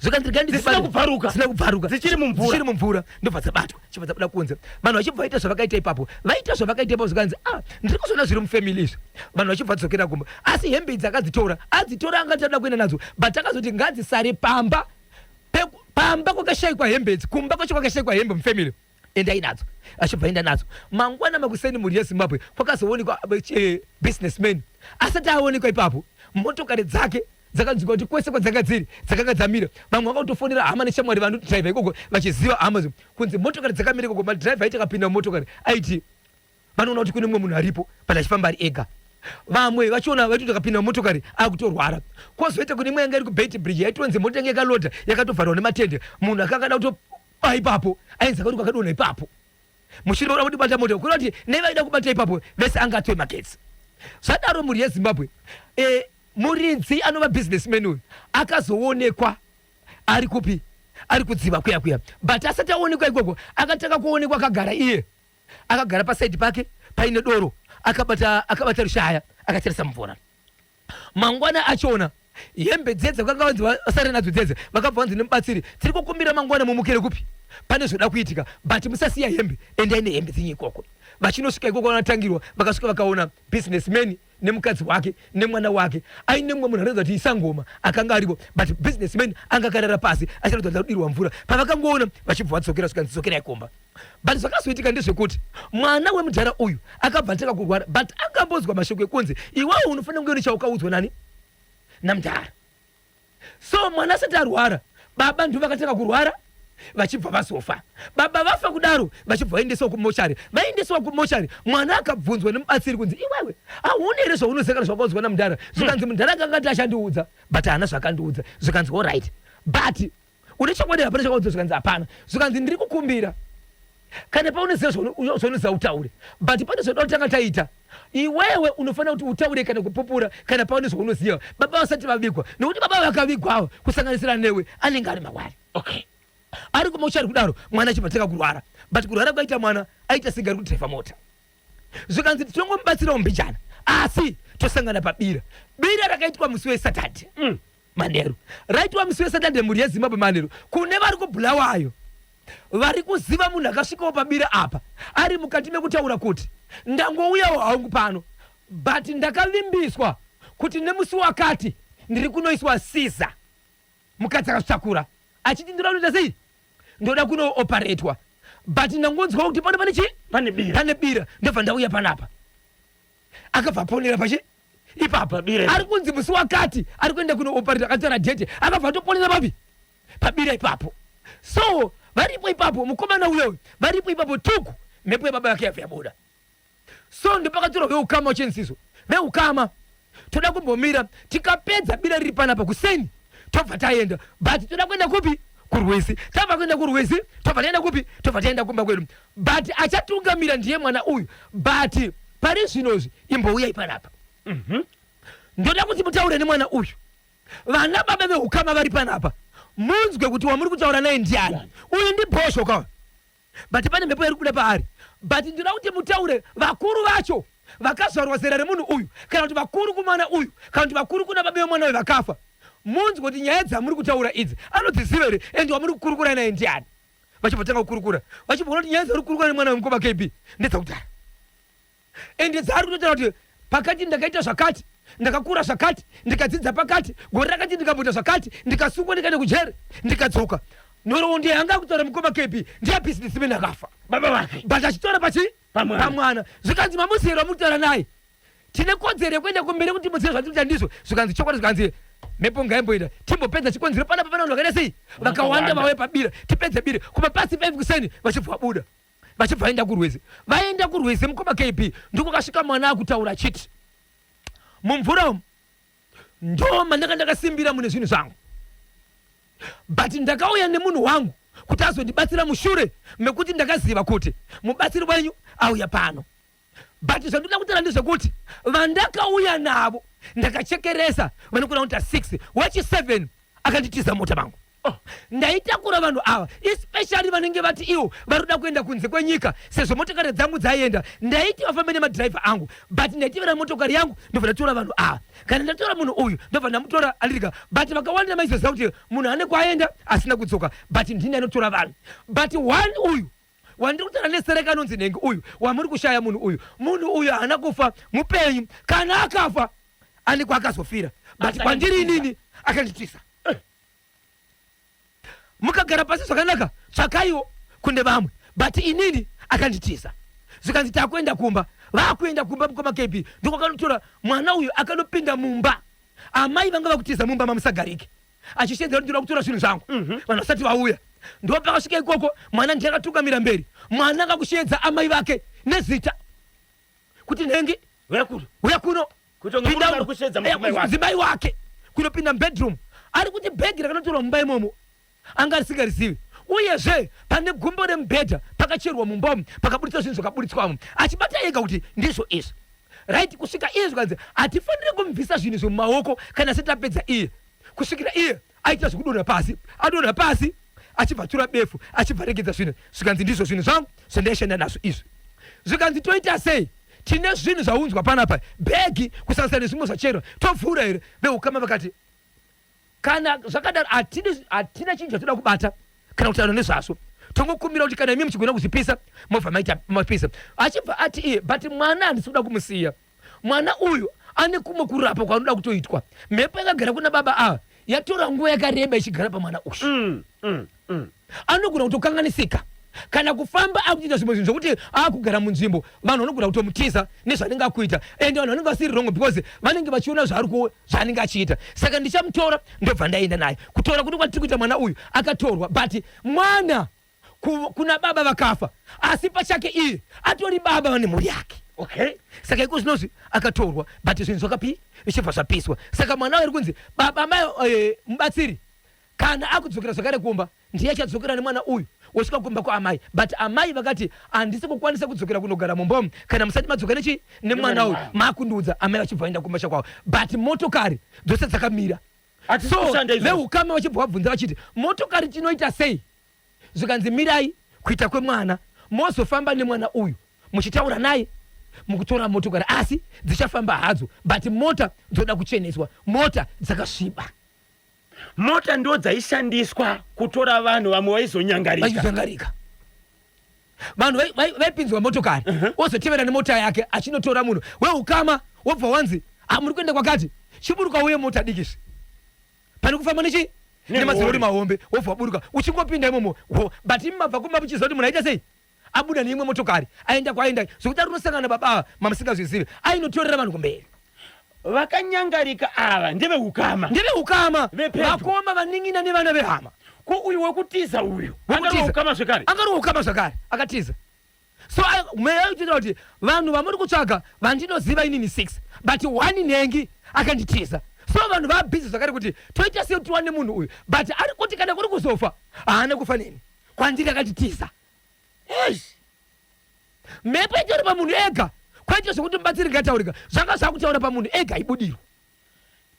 zvikanzi regai Dzisina kubvaruka. dzisina kubvaruka Dzichiri mumvura. dzichiri mumvura ndobva dzabatwa chibva dzabuda kunze vanhu vachibva vaita zvavakaita ipapo vaita zvavakaita ipapo zvikanzi ah ndiri kuzoona zviri mufamily izvi vanhu vachibva vadzokera kumba asi hembe idzi akadzitora adzitora angati anoda kuenda nadzo but akazoti ngadzisare pamba pamba kwakashaikwa hembe idzi kumba kwacho kwakashaikwa hembe mufamily Endai nadzo. Achibva aenda nadzo. Mangwana makuseni mhuri yeZimbabwe kwakazoonekwa eh, businessman asati aonekwa ipapo motokari dzake dzakanzwikwa kuti kwese kwadzanga dziri dzakanga dzamira. Vamwe vakakutofonera hama neshamwari vanodriver ikoko vachiziva hama kunzi motokari dzakamira ikoko. Madriver aiti akapinda mumotokari aiti vanoona kuti kune mumwe munhu aripo but achifamba ari ega vamwe vachiona vaiti takapinda mumotokari akutorwara kwozoita kune imwe yanga iri kuBeitbridge yaitonzi mota yanga yakalodha yakatovharwa nematende munhu akanga ada kutoba ipapo ainzi akati kwakadonha ipapo mushure oda kutibata mota kureva kuti nevaida kubata ipapo vese anga atove magetsi zvadaro mhuri yeZimbabwe e, muridzi anova businessman uyu akazoonekwa ari kupi ari kudziva kuya kuya but asati aonekwa ikoko akatanga kuonekwa akagara iye Akagara paside pake paine doro akabata akabata rushaya akatarisa mvura. Mangwana achona hembe dziye dzakanga vanzi vasare nadzo dzedze vakabva vanzi nemubatsiri tiri kukumbira mangwana mumukire kupi pane zvoda kuitika but musasiya hembe endai nehembe dzenyu ikoko. Vachinosvika ikoko vanatangirwa vakasvika vakaona businessman nemukadzi wake nemwana wake aine mumwe munhu anoratidza kuti isangoma akanga aripo but businessman anga akarara pasi achiratidza kuti akudirwa mvura pavakangoona vachibva vadzokera zvikanzi dzokerai kumba but zvakazoitika ndezvekuti mwana wemudhara uyu akabva atanga kurwara but akambonzwa mashoko ekunzi iwewe unofanira kunge une chaukaudzwa nani namudhara So mwana asati arwara baba ndivo vakatanga kurwara vachibva vazofa. Baba vafa kudaro vachibva vaendeswa kumochari. Vaendeswa kumochari mwana akabvunzwa nemubatsiri kunzi iwewe hauna here zvaunoziva kana zvakaudzwa namudhara? Zvikanzi mudhara akanga ati achandiudza but haana zvaakandiudza. Zvikanzi alright but. Une chokwadi hapana chakaudzwa? Zvikanzi hapana. Zvikanzi ndiri kukumbira kana paunoziva zvaunoziva utaure, but pane zvoda kutanga taita. Iwewe unofanira kuti utaure kana kupupura kana paune zvaunoziva baba vasati vavigwa, nekuti baba vakavigwawo kusanganisira newe anenge ari mawari. Okay. Ari kumochari kudaro, mwana achibva tanga kurwara, but kurwara kwaita mwana aita senge ari kudhiraivha mota. Zvikanzi tinongomubatsirawo mbijana, asi tosangana pabira. Bira rakaitwa musi weSaturday manheru, raitwa musi weSaturday, mhuri yeZimbabwe, manheru. Kune vari kuBulawayo vari kuziva munhu akasvikawo pabira apa ari mukati mekutaura kuti ndangouyawo hangu pano, but ndakavimbiswa kuti nemusi wakati ndiri kunoiswa siza. Mukadzi akazvitakura achiti ndoda kunoita sei, ndoda kunooparetwa, but ndangonzwa kuti pano pane chii, pane bira, pane bira, ndobva ndauya panapa. Akabva aponera pachi ipapa. Pabira. Ari kunzi musi wakati ari kuenda kunoopareta, akataura date, akabva atoponera papi, pabira ipapo. So varipo ipapo mukomana uyoyo, varipo ipapo tuku mhepo yababa yake yabva yabuda. So ndopakatorwa veukama uchenzizo veukama, toda kumbomira tikapedza bira riri panapa kuseni tobva taenda, but toda kuenda kupi? Kurwizi. Tabva kuenda kurwizi tobva taenda kupi? Tobva taenda kumba kwedu, but achatungamira ndiye mwana uyu. But pari zvinozvi imbouyai panapa. Ndoda kuti mutaure nemwana uyu. Vana baba veukama vari panapa, munzwe kuti wamuri kutaura naye ndiani. Uyu ndibhosho ka, but pane mhepo iri kubuda paari. But ndinoda kuti mutaure vakuru vacho vakazvarwa zera remunhu uyu, kana kuti vakuru kumwana uyu, kana kuti vakuru kuna baba vemwana uyu vakafa, munzwe kuti nyaya dzamuri kutaura idzi anodziziva here, and wamuri kukurukura naye ndiani. Vachibva tanga kukurukura, vachibva kuti nyaya dzauri kukurukura nemwana wemukoma KB ndedzakudhara, ende dzaari kutotaura kuti pakati ndakaita zvakati, ndakakura zvakati, ndikadzidza pakati, gore rakati ndikamboita zvakati, ndikasungwa, ndikaenda kujeri, ndikadzoka. Nhoroondo yanga kutaura mukoma KB ndeyabhizinesimeni akafa baba vake, but achitaura pachi pamwana. Pamwana. Zvikanzi mamusiyero amuri naye, tine kodzero yekuenda kumberi kuti muzive zvatiri kuita ndizvo. Zvikanzi chokwadi. Zvikanzi mhepo ngaimboenda, timbopedza chikonzero panapa. Pana vanhu vakaita sei, vakawanda, vauya pabira, tipedze bira kuma past 5 kuseni. Vachibva vabuda, vachibva vaenda kurwizi. Vaenda kurwizi, mukoma KB, ndiko kasvika mwana akutaura achiti mumvura umu ndo mandanga ndakasimbira mune zvinhu zvangu, but ndakauya nemunhu wangu kuti azondibatsira mushure mekuti ndakaziva kuti mubatsiri wenyu auya pano. But zvandoda kutaura ndezvekuti vandakauya navo ndakachekeresa vanokona kuita 6, wechi7 akanditiza mota mangu. Oh, ndaitakura vanhu ava, especially vanenge vati ivo vari kuda kuenda kunze kwenyika. Sezvo motokari dzangu dzaienda, ndaiti vafambe nemadhiraivha angu, but ndaitivera motokari yangu, ndobva ndatora vanhu ava. Kana ndatora munhu uyu, ndobva ndamutora andirika, but vakawanda maizoziva kuti munhu ane kwaenda asina kudzoka, but ndini anotora vanhu. But one uyu wandiri kutaura nesereka anonzi nhengi uyu wamuri kushaya, munhu uyu, munhu uyu haana kufa, mupenyu. Kana akafa ane kwaakazofira, but Asi kwandiri akanditiza. Inini akanditiza. Mukagara pasi zvakanaka, tsvakaiwo kune vamwe, but inini akanditiza. Zvikanzi takuenda kumba. Vakuenda kumba, mukoma KB, ndokwakanotora mwana uyu, akanopinda mumba. Amai vanga vakutiza mumba mamusagarike, achishedzera kuti ndoda kutora zvinhu zvangu vanhu vasati vauya. Ndopakasvika ikoko, mwana ndiye akatungamira mberi. Mwana akakushedza amai vake nezita kuti nhengi, uya kuno, uya kuno. Kuti unge Pinda murume ari kushedza mudzimai wake. Mudzimai wake kunopinda mubedroom. Ari kuti bhegi rakanotorwa mumba imomo anga risingarizivi, uyezve pane gumbo remubhedha pakacherwa mumba umu, pakaburitswa zvinhu zvakaburitswamo, achibata ega kuti ndizvo izvi, right? Kusvika iye zvikanzi hatifaniri kumubvisa zvinhu izvo mumaoko kana asati apedza iye, kusvikira iye aita zvekudonha pasi. Adonha pasi, achibva atura befu, achibva aregedza zvinhu. Zvikanzi ndizvo zvinhu zvangu zvandaishanda nazvo izvi. Zvikanzi toita sei? Tine zvinhu zvaunzwa panapa, bhegi kusanganisira nezvimwe zvacherwa, tovhura here? Veukama vakati kana zvakadaro hatina chinhu chatoda kubata kana kutaura nezvazvo, tongokumbira kuti kana imi muchigona kuzvipisa mobva maita mapisa. Achibva ati iye, but mwana handisi kuda kumusiya. Mwana uyu ane kumwe kurapa kwaanoda kutoitwa. Mhepo yakagara kuna baba ava yatora nguva yakareba ichigara pamwana uyu. Anogona kutokanganisika kana kufamba akuchiita zvimwe zvinhu zvokuti akugara munzvimbo, vanhu vanogona kutomutiza nezvaanenge akuita, and vanhu vanenge vasiri wrong because vanenge vachiona zvaari zvaanenge achiita. Saka ndichamutora, ndobva ndaenda naye. Kutora kuno kwatiri kuita mwana uyu, akatorwa, but mwana kuna baba vakafa, asi pachake iye atori baba vane mhuri yake. Saka iko zvinozvi akatorwa, but zvinhu zvakapi, zvichibva zvapiswa. Saka mwana uyu ari kunzi baba, amai, mubatsiri. Kana akudzokera zvakare kumba ndiye achadzokera nemwana uyu wosvika kumba kwaamai but amai vakati handisi kukwanisa kudzokera kunogara mumba umu kana musati madzoka nechi nemwana uyu makundiudza amai vachibva vaenda kumba chakwavo but motokari dzose dzakamira so veukama vachibva vabvunza vachiti motokari tinoita sei zvikanzi mirai kuita kwemwana mozofamba nemwana uyu muchitaura naye mukutora motokari asi dzichafamba hadzo but mota dzoda kucheneswa mota dzakasviba Mota ndo dzaishandiswa kutora vanhu vamwe vaizonyangarika. Vaizonyangarika. Vanhu vaipinzwa motokari ozotevera nemota yake achinotora munhu weukama wobva wanzi ah, muri kuenda kwakati chiburuka uye mota dikisi pane kufamba nechi nemazirori mahombe wobva waburuka uchingopinda imomo but imi mabva kumba muchiziva kuti munhu aita sei abuda neimwe motokari aenda kwaenda zvekuti ari kunosangana baba ava mamusingazvizive ainotorera vanhu kumberi vakanyangarika ava ndevehukama ndevehukama vakoma vanin'ina nevana vehama ko uyu wekutiza uyu angari zvekare angari wehukama zvakare akatiza so mweya uchitaura kuti vanhu vamuri kutsvaga vandinoziva inini six but one nhengi akanditiza so vanhu vabhizi zvakare kuti toita sei kuti tiwane munhu uyu but ari kuti kana kuri kuzofa haana kufa neni kwandiri akanditiza Eish. Mhepo itori pamunhu ega kwete zvekuti mubatsiri ngataurika zvanga zvakutaura pamunhu ega ibudirwa.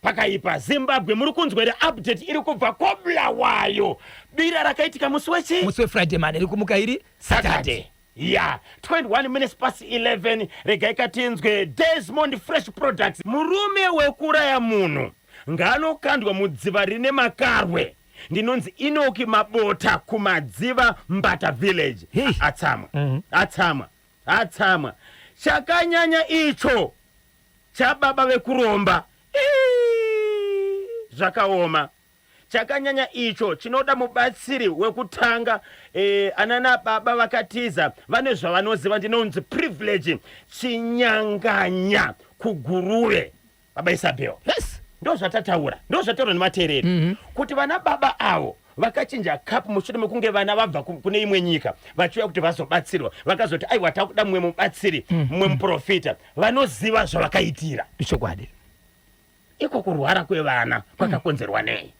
Pakaipa Zimbabwe muri kunzwa here update iri kubva koBulawayo bira rakaitika musi wechi musi weFriday manheru kumuka iri Saturday. Ya 21 minutes past 11 regai katinzwe Desmond Fresh Products murume wekuraya munhu ngaanokandwa mudziva rine makarwe Ndinonzi Inoki Mabota kuMadziva Mbata Village. Hey. Atsamwa. Atsamwa. Atsamwa. Chakanyanya icho chababa vekuromba. Ii, Zvakaoma. Chakanyanya icho chinoda mubatsiri wekutanga eh, anana baba vakatiza vane zvavanoziva ndinonzi Privilege Chinyanganya kuGuruve. Baba Isabel. Yes. Ndozvatataura, ndozvataurwa nemateereri mm -hmm. kuti vana baba avo vakachinja cup mushure mekunge vana vabva kune imwe nyika vachiuya kuti vazobatsirwa vakazoti aiwa takuda mumwe mubatsiri mm. mumwe muprofita vanoziva zvavakaitira ichokwadi iko kurwara kwevana kwakakonzerwa mm. nei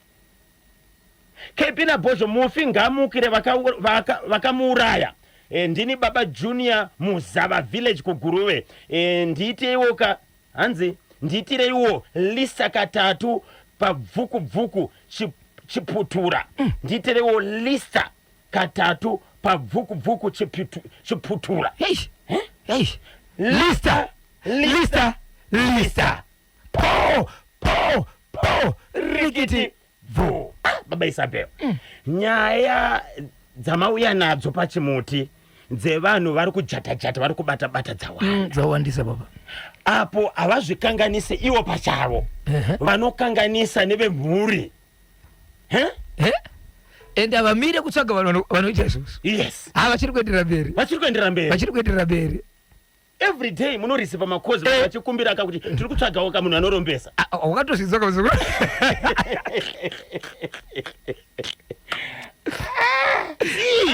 KB naBhozho mufi ngaamukire vakamuuraya vaka e, ndini baba Junior Muzava village kuGuruve e, ndiiteiwo ka Hanzi ndiitireiwo Lisa katatu pabvuku bvuku chiputura. Ndiitireiwo Lisa katatu pabvuku bvuku chiputura. Hey. Hey. Lista. Lista. Lista. Po po po rikiti bvu. Ah, baba Isabel. Nyaya dzamauya nadzo pachimuti dzevanhu vari kujata-jata vari kubata-bata dzawanda. Dzawandisa baba. Apo havazvikanganise ivo pachavo. Vanokanganisa nevemhuri. He? Eh? And havamire kutsvaga vanhu vanoita izvozvo. Yes. Ha vachiri kuenderera mberi. Vachiri kuenderera mberi. Vachiri kuenderera mberi. Every day munoreceiva macalls vanhu vachikumbira ka kuti tiri kutsvagawo ka munhu anorombesa. Ah, ah, wakatozvinzwa ka muzukuru?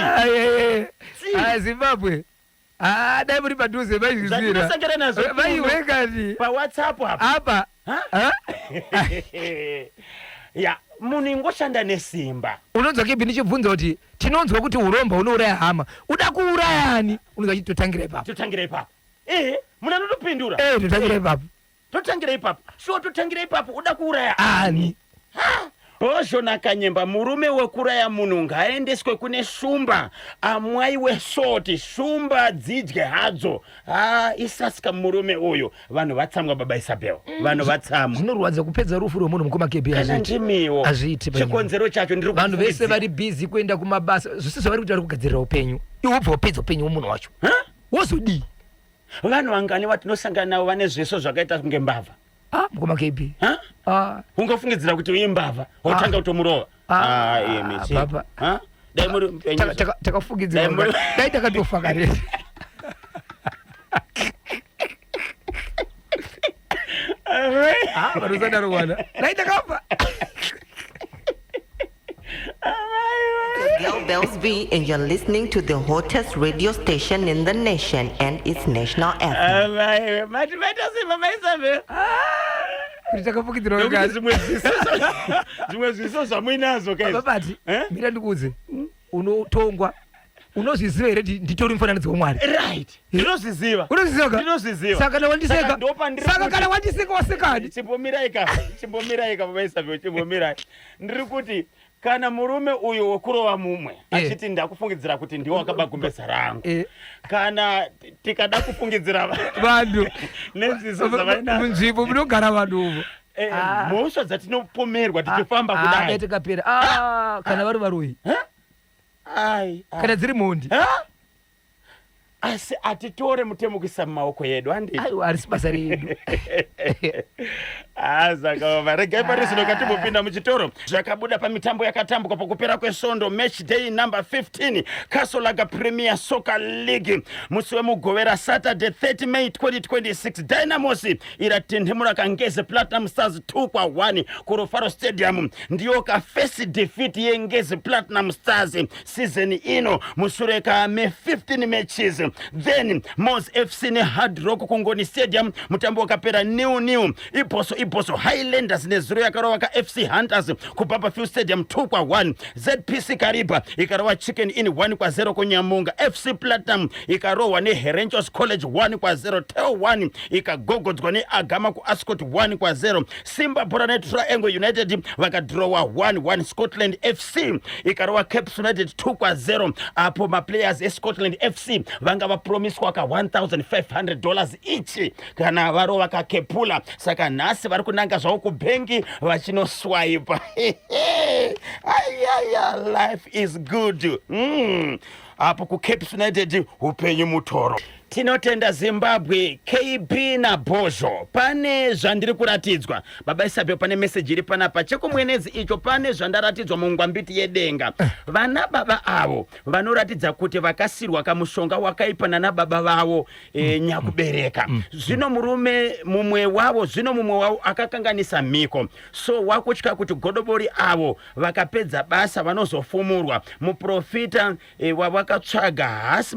Ai, ai, ai. Ah, Zimbabwe. Ah, dai muri padhuze maizvizwira. Zvatinosangana nazvo kuno. Vaiwe kani. PaWhatsApp apa. Apa. Ha? Ha? Ya, munhu ingoshanda nesimba. Unonzwa kebhi ndichibvunza kuti tinonzwa kuti uromba hunouraya hama uda kuuraya ani unonzwa achiti totangira ipapo totangira ipapo ehe munhu anotopindura eh totangira ipapo totangira ipapo shuwa totangira ipapo uda kuuraya ani Bhozho naKanyemba murume wekuraya munhu ngaaendeswe kune shumba amwaiwe soti shumba dzidye hadzo haa isasika murume uyu Vanhu vatsamwa baba Isabel. Vanhu vatsamwa. Zvinorwadza kupedza rufu rwemunhu mukoma KB Kana hazviiti. ndimiwo. Hazviiti panyika. Chikonzero chacho ndiri Vanhu vese kufungidzira. vari busy kuenda kumabasa zvese zvavari kuita vari kugadzirira upenyu. Iwe wobva wapedza upenyu hwemunhu wacho. Huh? Wozodii? Vanhu vangani vatinosangana navo vane zviso zvakaita kunge mbavha? Ah, mukoma KB. Huh? Ah, Ungafungidzira kuti imbavha, wotanga kutomurova. Ah, Ah, imi chii? baba. Huh? Dai muri mupenyu. Takafungidzira Dai muri- dai takatofa kare. Ah, vanosadaro wana. Dai takafa. Girl Bells B, and you're listening to the hottest radio station in the nation, and it's National FM. Amai, mati maita sei mama Isabel? Kuti takafukidzirwa Nekuti kangani? zvimwe zviso zvimwe zviso zvamuinazvo guys. Babati, Eh? mira ndikuudze. Unotongwa. Unozviziva here kuti nditori mufananidzo waMwari? Right. Ndinozviziva. Unozviziva ka? Ndinozviziva. Saka kana wandiseka. Saka ndopandiri Saka kuti- kana wandiseka wasekani? Chimbomirai ka. Chimbomirai ka baba Isabel, chimbomirai. Ndiri kuti kana murume uyu wokurova mumwe Eh. achiti ndakufungidzira kuti ndiwe wakaba gumbeza rangu. Eh. Kana tikada kufungidzira Vanhu neziso zvavainazvo. munzvimbo munogara vanhu umo. Eh, Ah. mhosva dzatinopomerwa tichifamba Ah, kudai. dai tikapera. Ah, kana vari varoyi. Ai. ai. Kana dziri mhondi. Ha? Asi atitore mutemo kuisa mumaoko edu handiti? Aiwa, harisi basa redu. Azakaoma. Regai pari zvino katimbopinda muchitoro. Zvakabuda pamitambo yakatambwa pakupera kwesvondo match day number 15 Castle Lager Premier Soccer League musi wemugovera Saturday 30 May 2026 Dynamos iratinhimura kaNgezi Platinum Stars 2 kwa 1 kuRufaro Stadium. Ndiyo ka first defeat yeNgezi Platinum Stars season ino mushure kame 15 matches. Then Mos FC neHard Rock kuNgoni Stadium mutambo wakapera 0-0. Ibhoso Ibhoso Highlanders nezuro yakarova ka FC Hunters kuBarbourfield Stadium 2 kwa 1. ZPC Kariba ikarova Chicken Inn 1 kwa 0 kuNyamunga. FC Platinum ikarohwa neHerenchos College 1 kwa 0. Tel 1 ikagogodzwa neAgama kuAscot 1 kwa 0. Simba Bhora neTriangle United vakadrowa 1-1. Scotland FC ikarova Caps United 2 kwa 0 apo maplayers eScotland FC vanga vapromiswa ka $1,500 each kana varova kakepula. Saka nhasi vari kunanga zvavo kubhengi vachinoswipa. Ayaya, life is good. Apo kuCaps United upenyu mutoro. Tinotenda Zimbabwe, KB naBhozho. Pane zvandiri kuratidzwa baba Isabel, pane meseji iri panapa chekumwenezi icho. Pane zvandaratidzwa mungwambiti yedenga. Vana baba avo vanoratidza kuti vakasirwa kamushonga wakaipa nana baba vavo nyakubereka. Zvino murume mumwe wavo, zvino mumwe wavo akakanganisa mhiko, so wakutya kuti godobori avo vakapedza basa vanozofumurwa. Muprofita wavakatsvaga haasi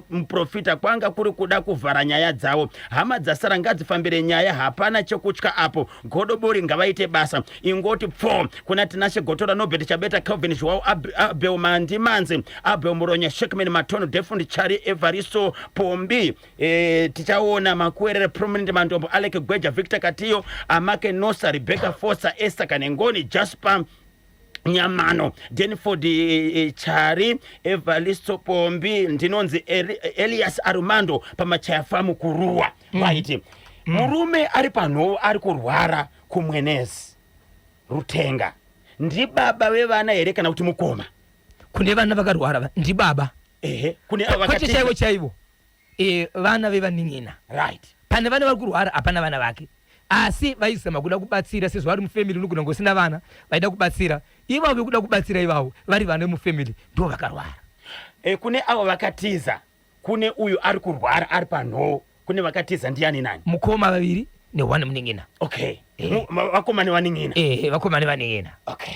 muprofita, kwanga kuri kuda kuvhara nyaya dzavo. Hama dzasara ngadzifambire nyaya, hapana chekutya apo. Godobori ngavaite basa. Ingoti pfo kuna Tinashe Gotora, Nobert Chabeta, Calvin Joao, Abel Mandimanzi, Abel Muronya, Shekman Matono, Defund Chari, Evaristo Pombi, tichaona Makuerere, Prominent Mandombo, Alec Gweja, Victor Katiyo, Amake Nosa, Rebecca Foster, Esther Kanengoni, Jasper Nyamano, Denford Chari, Evalisto Pombi. Ndinonzi Elias Armando pamachaya famu kuruwa. Vaiti murume ari panhovo ari kurwara kumwenezi Rutenga ndibaba vevana here kana kuti mukoma? Kune vana vakarwara ndibaba. Ehe, kune avo Kwete vakatiza. Chaivo chaivo, vana vevanin'ina. Pane vana vari kurwara, hapana vana vake, asi vaizama kuda kubatsira sezvo vari mufamily. Unogona kunge usina vana, vaida kubatsira ivavo. Vekuda kubatsira ivavo vari vana vemufamily ndo vakarwara. Kune avo vakatiza, kune uyu ari kurwara ari panhovo, kune vakatiza ndiani nani? Mukoma vaviri neone munin'ina. Okay. Vakoma nevanin'ina. Vakoma nevanin'ina. Okay,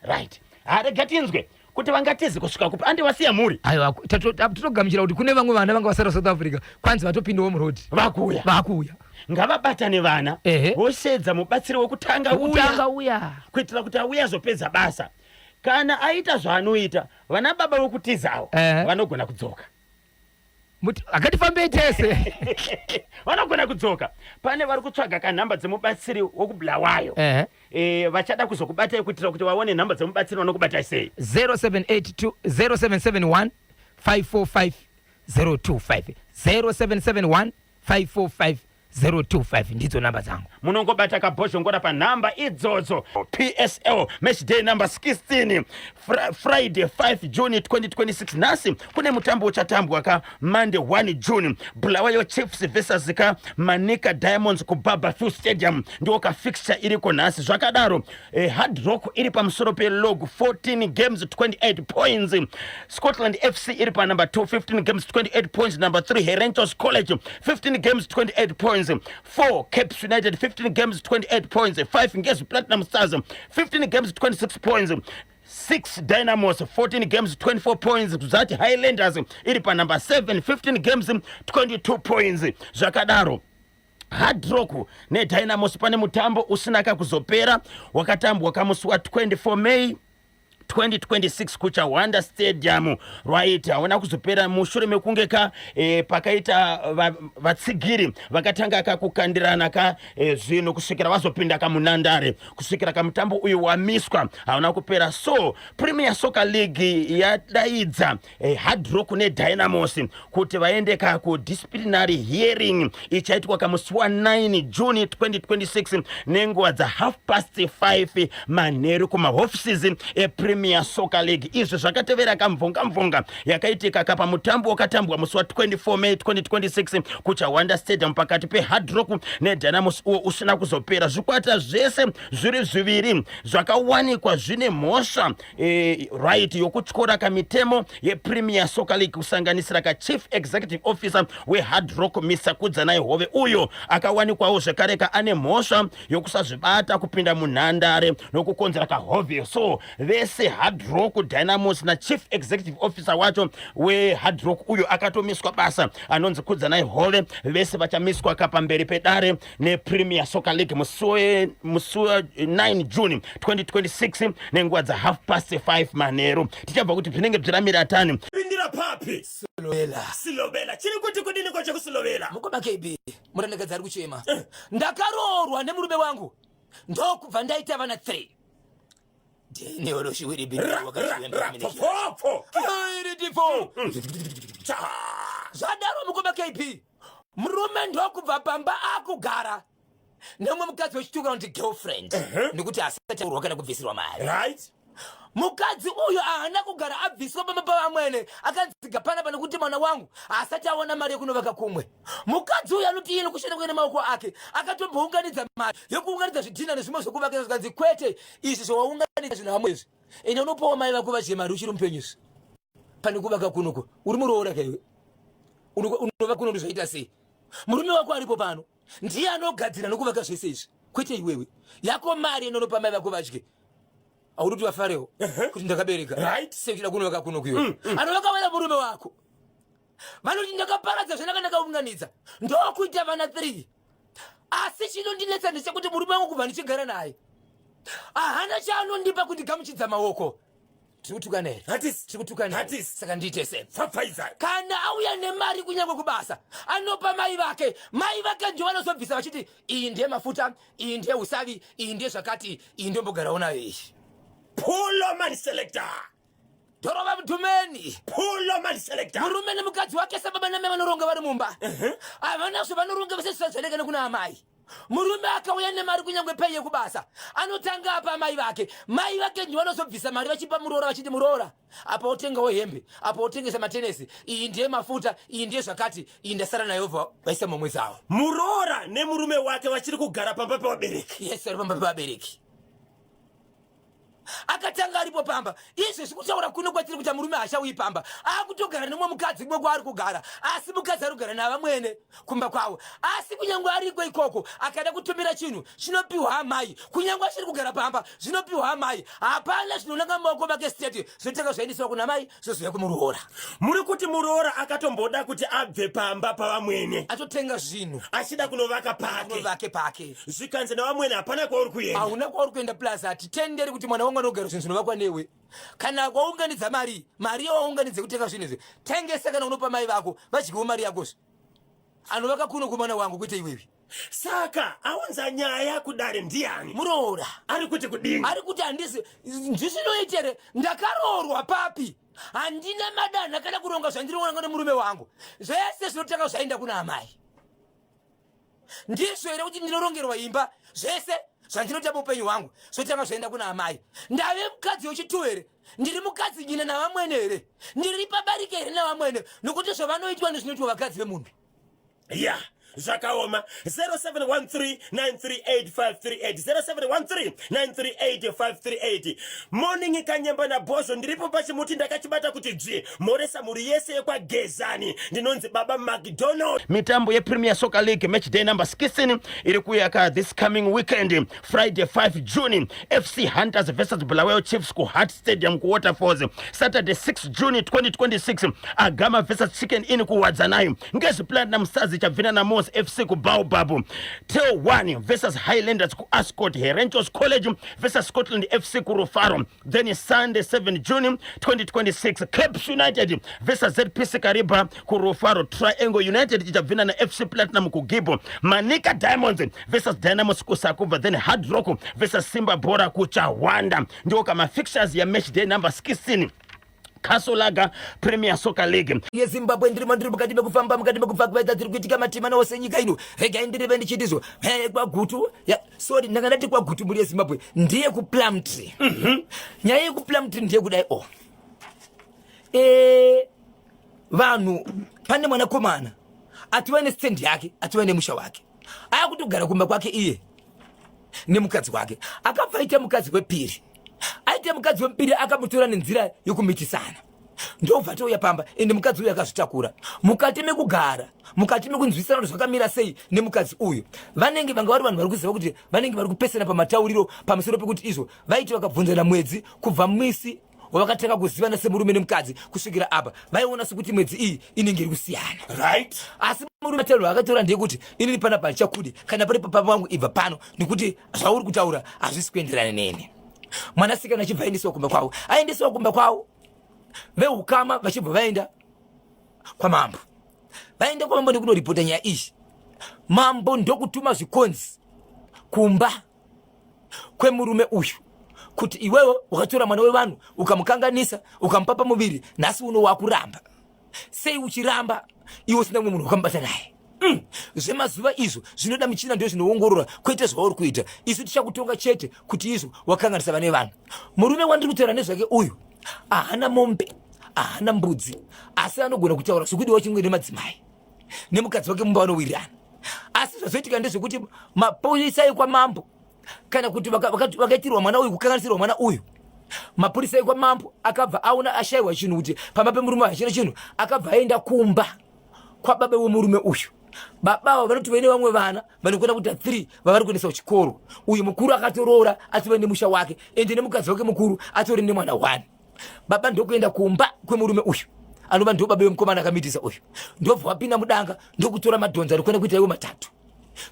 right. Harega tinzwe kuti vangatize kusvika kupi, andi vasiya mhuri. Aiwa, totogamuchira kuti kune vamwe vana vanga vasara South Africa, kwanzi vatopindawo murodhi. Vakuuya. Vakuuya. Ngavabatane vana, vosedza mubatsiri wekutanga kutanga uya uya, kuitira kuti auya azopedza basa. Kana aita zvaanoita, vana baba vokutizawo vanogona kudzoka. Muti akatifambei tese. Vanogona kudzoka. Pane vari kutsvaga kanhamba dzemubatsiri wokubulawayo. Vachada kuzokubatai kuitira kuti vaone nhamba dzemubatsiri, vanokubatai sei? 0782 0771 545 025, 0771 545 025 ndidzo namba dzangu. Munongobata kabhozhongora panhamba idzodzo. PSL match day number 16, Friday 5 June 2026. Nhasi kune mutambo uchatambwa ka Monday 1 June, Bulawayo Chiefs versus ka Manica Diamonds kuBarbourfield Stadium. Ndiwo kafixture iriko nhasi. Zvakadaro, Hard Rock iri pamusoro pelog, 14 games, 28 points. Scotland FC iri panumber 2, 15 games, 28 points. Number 3, Herentos College, 15 games, 28 points. 4, Caps United, 15 games, 28 points. 5, Ngezi Platinum Stars, 15 games, 26 points. 6, Dynamos, 14 games, 24 points. Zati Highlanders iri panumber 7, 15 games, 22 points. Zvakadaro, Hard Rock neDynamos pane mutambo usina kakuzopera wakatambwa kamusi wa 24 May 2026 kuChahwanda Stadium. Right, hauna kuzopera mushure mekunge ka pakaita vatsigiri vakatanga kakukandirana ka zvinhu kusvikira vazopinda kamunhandare kusvikira kamutambo uyu wamiswa, hauna kupera. So Premier Soccer League yadaidza Hard Rock neDynamos kuti vaende ka kudisciplinary hearing ichaitwa kamusi wa9 June 2026 nenguva dza 5:30 manheru kumahoffices ePremier Soccer League. Izvi zvakatevera kamvonga-mvonga yakaitika kapa mutambo wakatambwa musi wa24 May 2026 kuChawanda Stadium pakati peHard Rock neDynamos, uwo usina kuzopera. Zvikwata zvese zviri zviviri zvakawanikwa zvine mhosva right, yokutyora kamitemo yePremier Soccer League, kusanganisira kachief executive officer weHard Rock, Mr Kudzanai Hove, uyo akawanikwawo zvekare ka ane mhosva yokusazvibata kupinda munhandare nokukonzera kahove. So vese, Hard Rock, Dynamos nachief executive officer wacho weHard Rock, uyo akatomiswa basa anonzi Kudzanai Hove, vese vachamiswa kapamberi pedare nePremier Soccer League musi wa9 June 2026 nenguva dza5:30 manheru. Tichabva kuti zvinenge zviramira tani. Pindira papi? Silobela. Silobela chiri kuti kudini kwacho kuSilobela? Mukoma KB, murandakadzi ari kuchema. Ndakaroorwa nemurume wangu, ndokubva ndaita vana 3. Popoppo. Zvadaro, mukoma KB, murume ndokubva pamba akugara nemumwe mukadzi wechituka kuti girlfriend, nekuti asati aroorwa kana kubvisirwa mari. Mukadzi uyu haana kugara abviswa pamba pavamwene, akanziga panapa nekuti mwana wangu haasati awana mari yekunovaka kumwe. Mukadzi uyu anoti iye nokushanda kwake nemaoko ake akatombounganidza mari yokuunganidza zvidhina nezvimwe zvokuvaka, zvikanzi kwete, izvi zvawaunganidza zvinhu hamwe izvi, ende unopawo mai vako vadye mari uchiri mupenyu izvi pane kuvaka kunoko. Uri muroora kaiwe, unova kuno ndozvaita sei? Murume wako aripo pano, ndiye anogadzira nokuvaka zvese izvi, kwete iwewe. Yako mari inonopa mai vako vadye, hauri kuti vafarewo kuti ndakabereka. Sei uchida kunovaka kuno kuiwe? Anovaka wena murume wako. Vanoti ndakaparadza zvandanga ndakaunganidza, ndokuita vana 3, asi chinondinetsa ndechekuti murume wangu kubva ndichigara naye ahana chaanondipa kundigamuchidza maoko. Tiri kutukana here? Hatisi. Tiri kutukana here? Hatisi. Saka ndiite sei? Pfapfaidza. Kana auya nemari kunyange kubasa, anopa mai vake. Mai vake ndio vanozobvisa vachiti iyi ndiye mafuta, iyi ndiye usavi, iyi ndiye zvakati, iyi ndombogarawo nayo iyi. Pulo man selector. Dhorova mudhumeni. Pulo man selector. Murume nemukadzi wake sababa namai vanoronga vari mumba, havana zvavanoronga vese zvisazvaneka nekuna amai. Murume akauya nemari kunyange pei yekubasa, anotanga apa mai vake. Mai vake ndivo vanozobvisa mari vachipa muroora vachiti muroora apa otengawo hembe, apa otengesa matenesi, iyi ndiye mafuta, iyi ndiye zvakati, iyi ndasara nayo, bva vaisa momwe dzavo. Muroora nemurume wake vachiri kugara pamba pevabereki? Yes, ari pamba pevabereki. Akatanga aripo pamba. Izvezvi kutaura kuno kwatiri kuita, murume haachauyi pamba, akutogara nemumwe mukadzi kumwe kwaari kugara, asi mukadzi ari kugara navamwene kumba kwavo. Asi kunyange ariko ikoko, akada kutumira chinhu chinopiwa amai. Kunyange achiri kugara pamba, zvinopiwa amai. Hapana zvinonanga mumaoko make straight, zvinotanga zvaendeswa kuna mai, zvozouya kumuroora. Muri kuti muroora akatomboda kuti abve pamba pavamwene? Atotenga zvinhu. Achida kunovaka pake. Kunovake pake. Zvikanzi navamwene hapana kwauri kuenda. Hauna kwauri kuenda, plus hatitenderi kuti mwana wangu anogara zvinhu zvinovakwa newe. Kana waunganidza mari, mari yawaunganidza kutenga zvinhu izvi, tengesa kana unopa mai vako vadyewo mari yakozve. Anovaka kuno kumwana wangu, kwete iwewe. Saka aunza nyaya kudare ndiani? Muroora. Ari kuti kudini? Ari kuti handisi ndizvinoitere, ndakaroorwa papi, handina madanha kana kuronga zvandinoronga nemurume wangu. Zvese zvinotanga zvaenda kuna amai. Ndizvo here kuti ndinorongerwa imba, zvese zvandinoita muupenyu hwangu zvotanga zvaenda kuna amai? Ndave mukadzi wechitu here? Ndiri mukadzi nyina navamwene here? Ndiri pabarike here navamwene? Nokuti zvavanoitwa nezvinoitwa vakadzi vemunhu. Ya, zvakaoma. 0713938538, 0713938538. Morning Kanyemba naBhozho, ndiripo pachimuti ndakachibata kuti dzvi. Moresa mhuri yese yekwaGezani, ndinonzi Baba McDonald. Mitambo yePremier Soccer League match day number 16 iri kuyaka this coming weekend. Friday 5 June, FC Hunters versus Bulawayo Chiefs kuHeart Stadium kuWaterfalls. Saturday 6 June 2026, Agama versus Chicken Inn kuWadzanai. Ngezi Platinum Stars ichabvina naMosi. Dynamos FC kuBaobab, Tel 1 versus Highlanders kuAscot, Herentals College versus Scotland FC kuRufaro. Then Sunday 7 June 2026, Caps United versus ZPC Kariba kuRufaro, Triangle United ichabvina naFC Platinum kuGibbo, Manica Diamonds versus Dynamos kuSakubva, then Hard Rock versus Simba Bhora kuChawanda. Ndiwo kama fixtures ya match day number 16 Castle Lager Premier Soccer League. Yezimbabwe, ndirimo, ndiri mukati mekufamba, mukati mekubva dziri kuitika matima ose enyika ino. Regai ndirive ndichitizvo kwaGutu ya, sorry, ndanga ndati kwaGutu. Mhuri yeZimbabwe, ndiye kuPlumtree. Nyaya yekuPlumtree ndiye kudai o vanhu pane mwanakomana ativa nestendi yake, ativa nemusha wake, akutogara kumba kwake iye nemukadzi wake. Akabva aita mukadzi wepiri. Aita mukadzi wepiri, akamutora nenzira yokumitisana, ndobva touya pamba. Ende mukadzi uyu akazvitakura. Mukati mekugara, mukati mekunzwisana kuti zvakamira sei nemukadzi uyu, vanenge vanga vari vanhu vari kuziva kuti vanenge vari kupesana pamatauriro pamusoro pekuti izvo vaiti vakabvunzana mwedzi kubva misi wavakatanga kuzivana semurume nemukadzi kusvikira apa, vaiona sekuti mwedzi iyi inenge iri kusiyana. Asi murume matauriro akataura ndeyekuti, "Inini panapa handichakudi. Kana pari papa vangu, ibva pano, nekuti zvauri kutaura hazvisi kuenderana neni." Mwanasikana achibva aendeswa kumba kwavo. Aendeswa kumba kwavo, veukama vachibva vaenda kwamambo. Vaenda kwamambo nekunoripota nyaya iyi. Mambo ndokutuma zvikonzi kumba kwemurume uyu kuti, "Iwewe wakatora mwana wevanhu, ukamukanganisa, ukamupa pamuviri. Nhasi uno wakuramba. Sei uchiramba iwe usina mumwe munhu wakamubata naye? Zvemazuva izvo zvinoda michina, ndo zvinoongorora, kwete zvauri kuita. Isu tichakutonga chete kuti izvo wakanganisa vane vanhu." Murume wandiri kutaura nezvake uyu haana mombe, haana mbudzi, asi anogona kutaura zvekudiwa chimwe nemadzimai nemukadzi wake mumba vanowirirana. Asi zvazoitika ndezvekuti mapurisa ekwamambo, kana kuti vakaitirwa mwana uyu, kukanganisirwa mwana uyu, mapurisa ekwamambo akabva aona ashayiwa chinhu, kuti pamba pemurume hachina chinhu. Akabva aenda kumba kwababa wemurume uyu. Baba ava vanoti vaine vamwe vana vanokwana kuita 3 vavari kuendesa kuchikoro. Uyu mukuru akatoroora, atove nemusha wake, ende nemukadzi wake mukuru atori nemwana 1. Baba ndokuenda kumba kwemurume uyu, anova ndo baba vemukomana akamitisa uyu. Ndobva wapinda mudanga, ndokutora madhonza arikuenda kuita iwo matatu,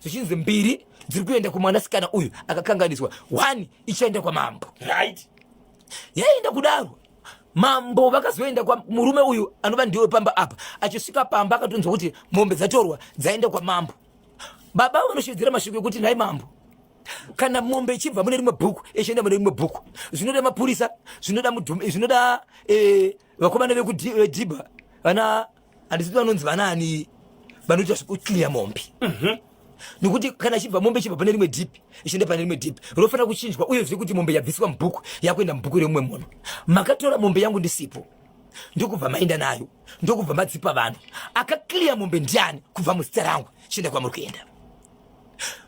zvichinzi mbiri dziri kuenda kumwanasikana uyu akakanganiswa, 1 ichaenda kwamambo. Yaenda kudaro, mambo vakazoenda kwamurume uyu anova ndiwe pamba apa. Achisvika pamba, akatonzwa kuti mombe dzatorwa, dzaenda kwamambo. Baba vanoshevedzera mashoko ekuti, "Nhai mambo, kana mombe ichibva mune rimwe bhuku ichienda mune rimwe bhuku, zvinoda mapurisa, zvinoda zvinoda vakomana vekudhibha, vana handisi vanonzi vanani, vanoita zvekuclear mombe, nekuti kana ichibva mombe ichibva pane rimwe dhipi ichienda pane rimwe dhipi, rinofanira kuchinjwa, uyezve kuti mombe yabviswa mubhuku yakuenda mubhuku remumwe munhu. Makatora mombe yangu ndisipo, ndokubva maenda nayo, ndokubva madzipa vanhu. Akaclear mombe ndiani kubva muzita rangu chienda kwamuri kuenda?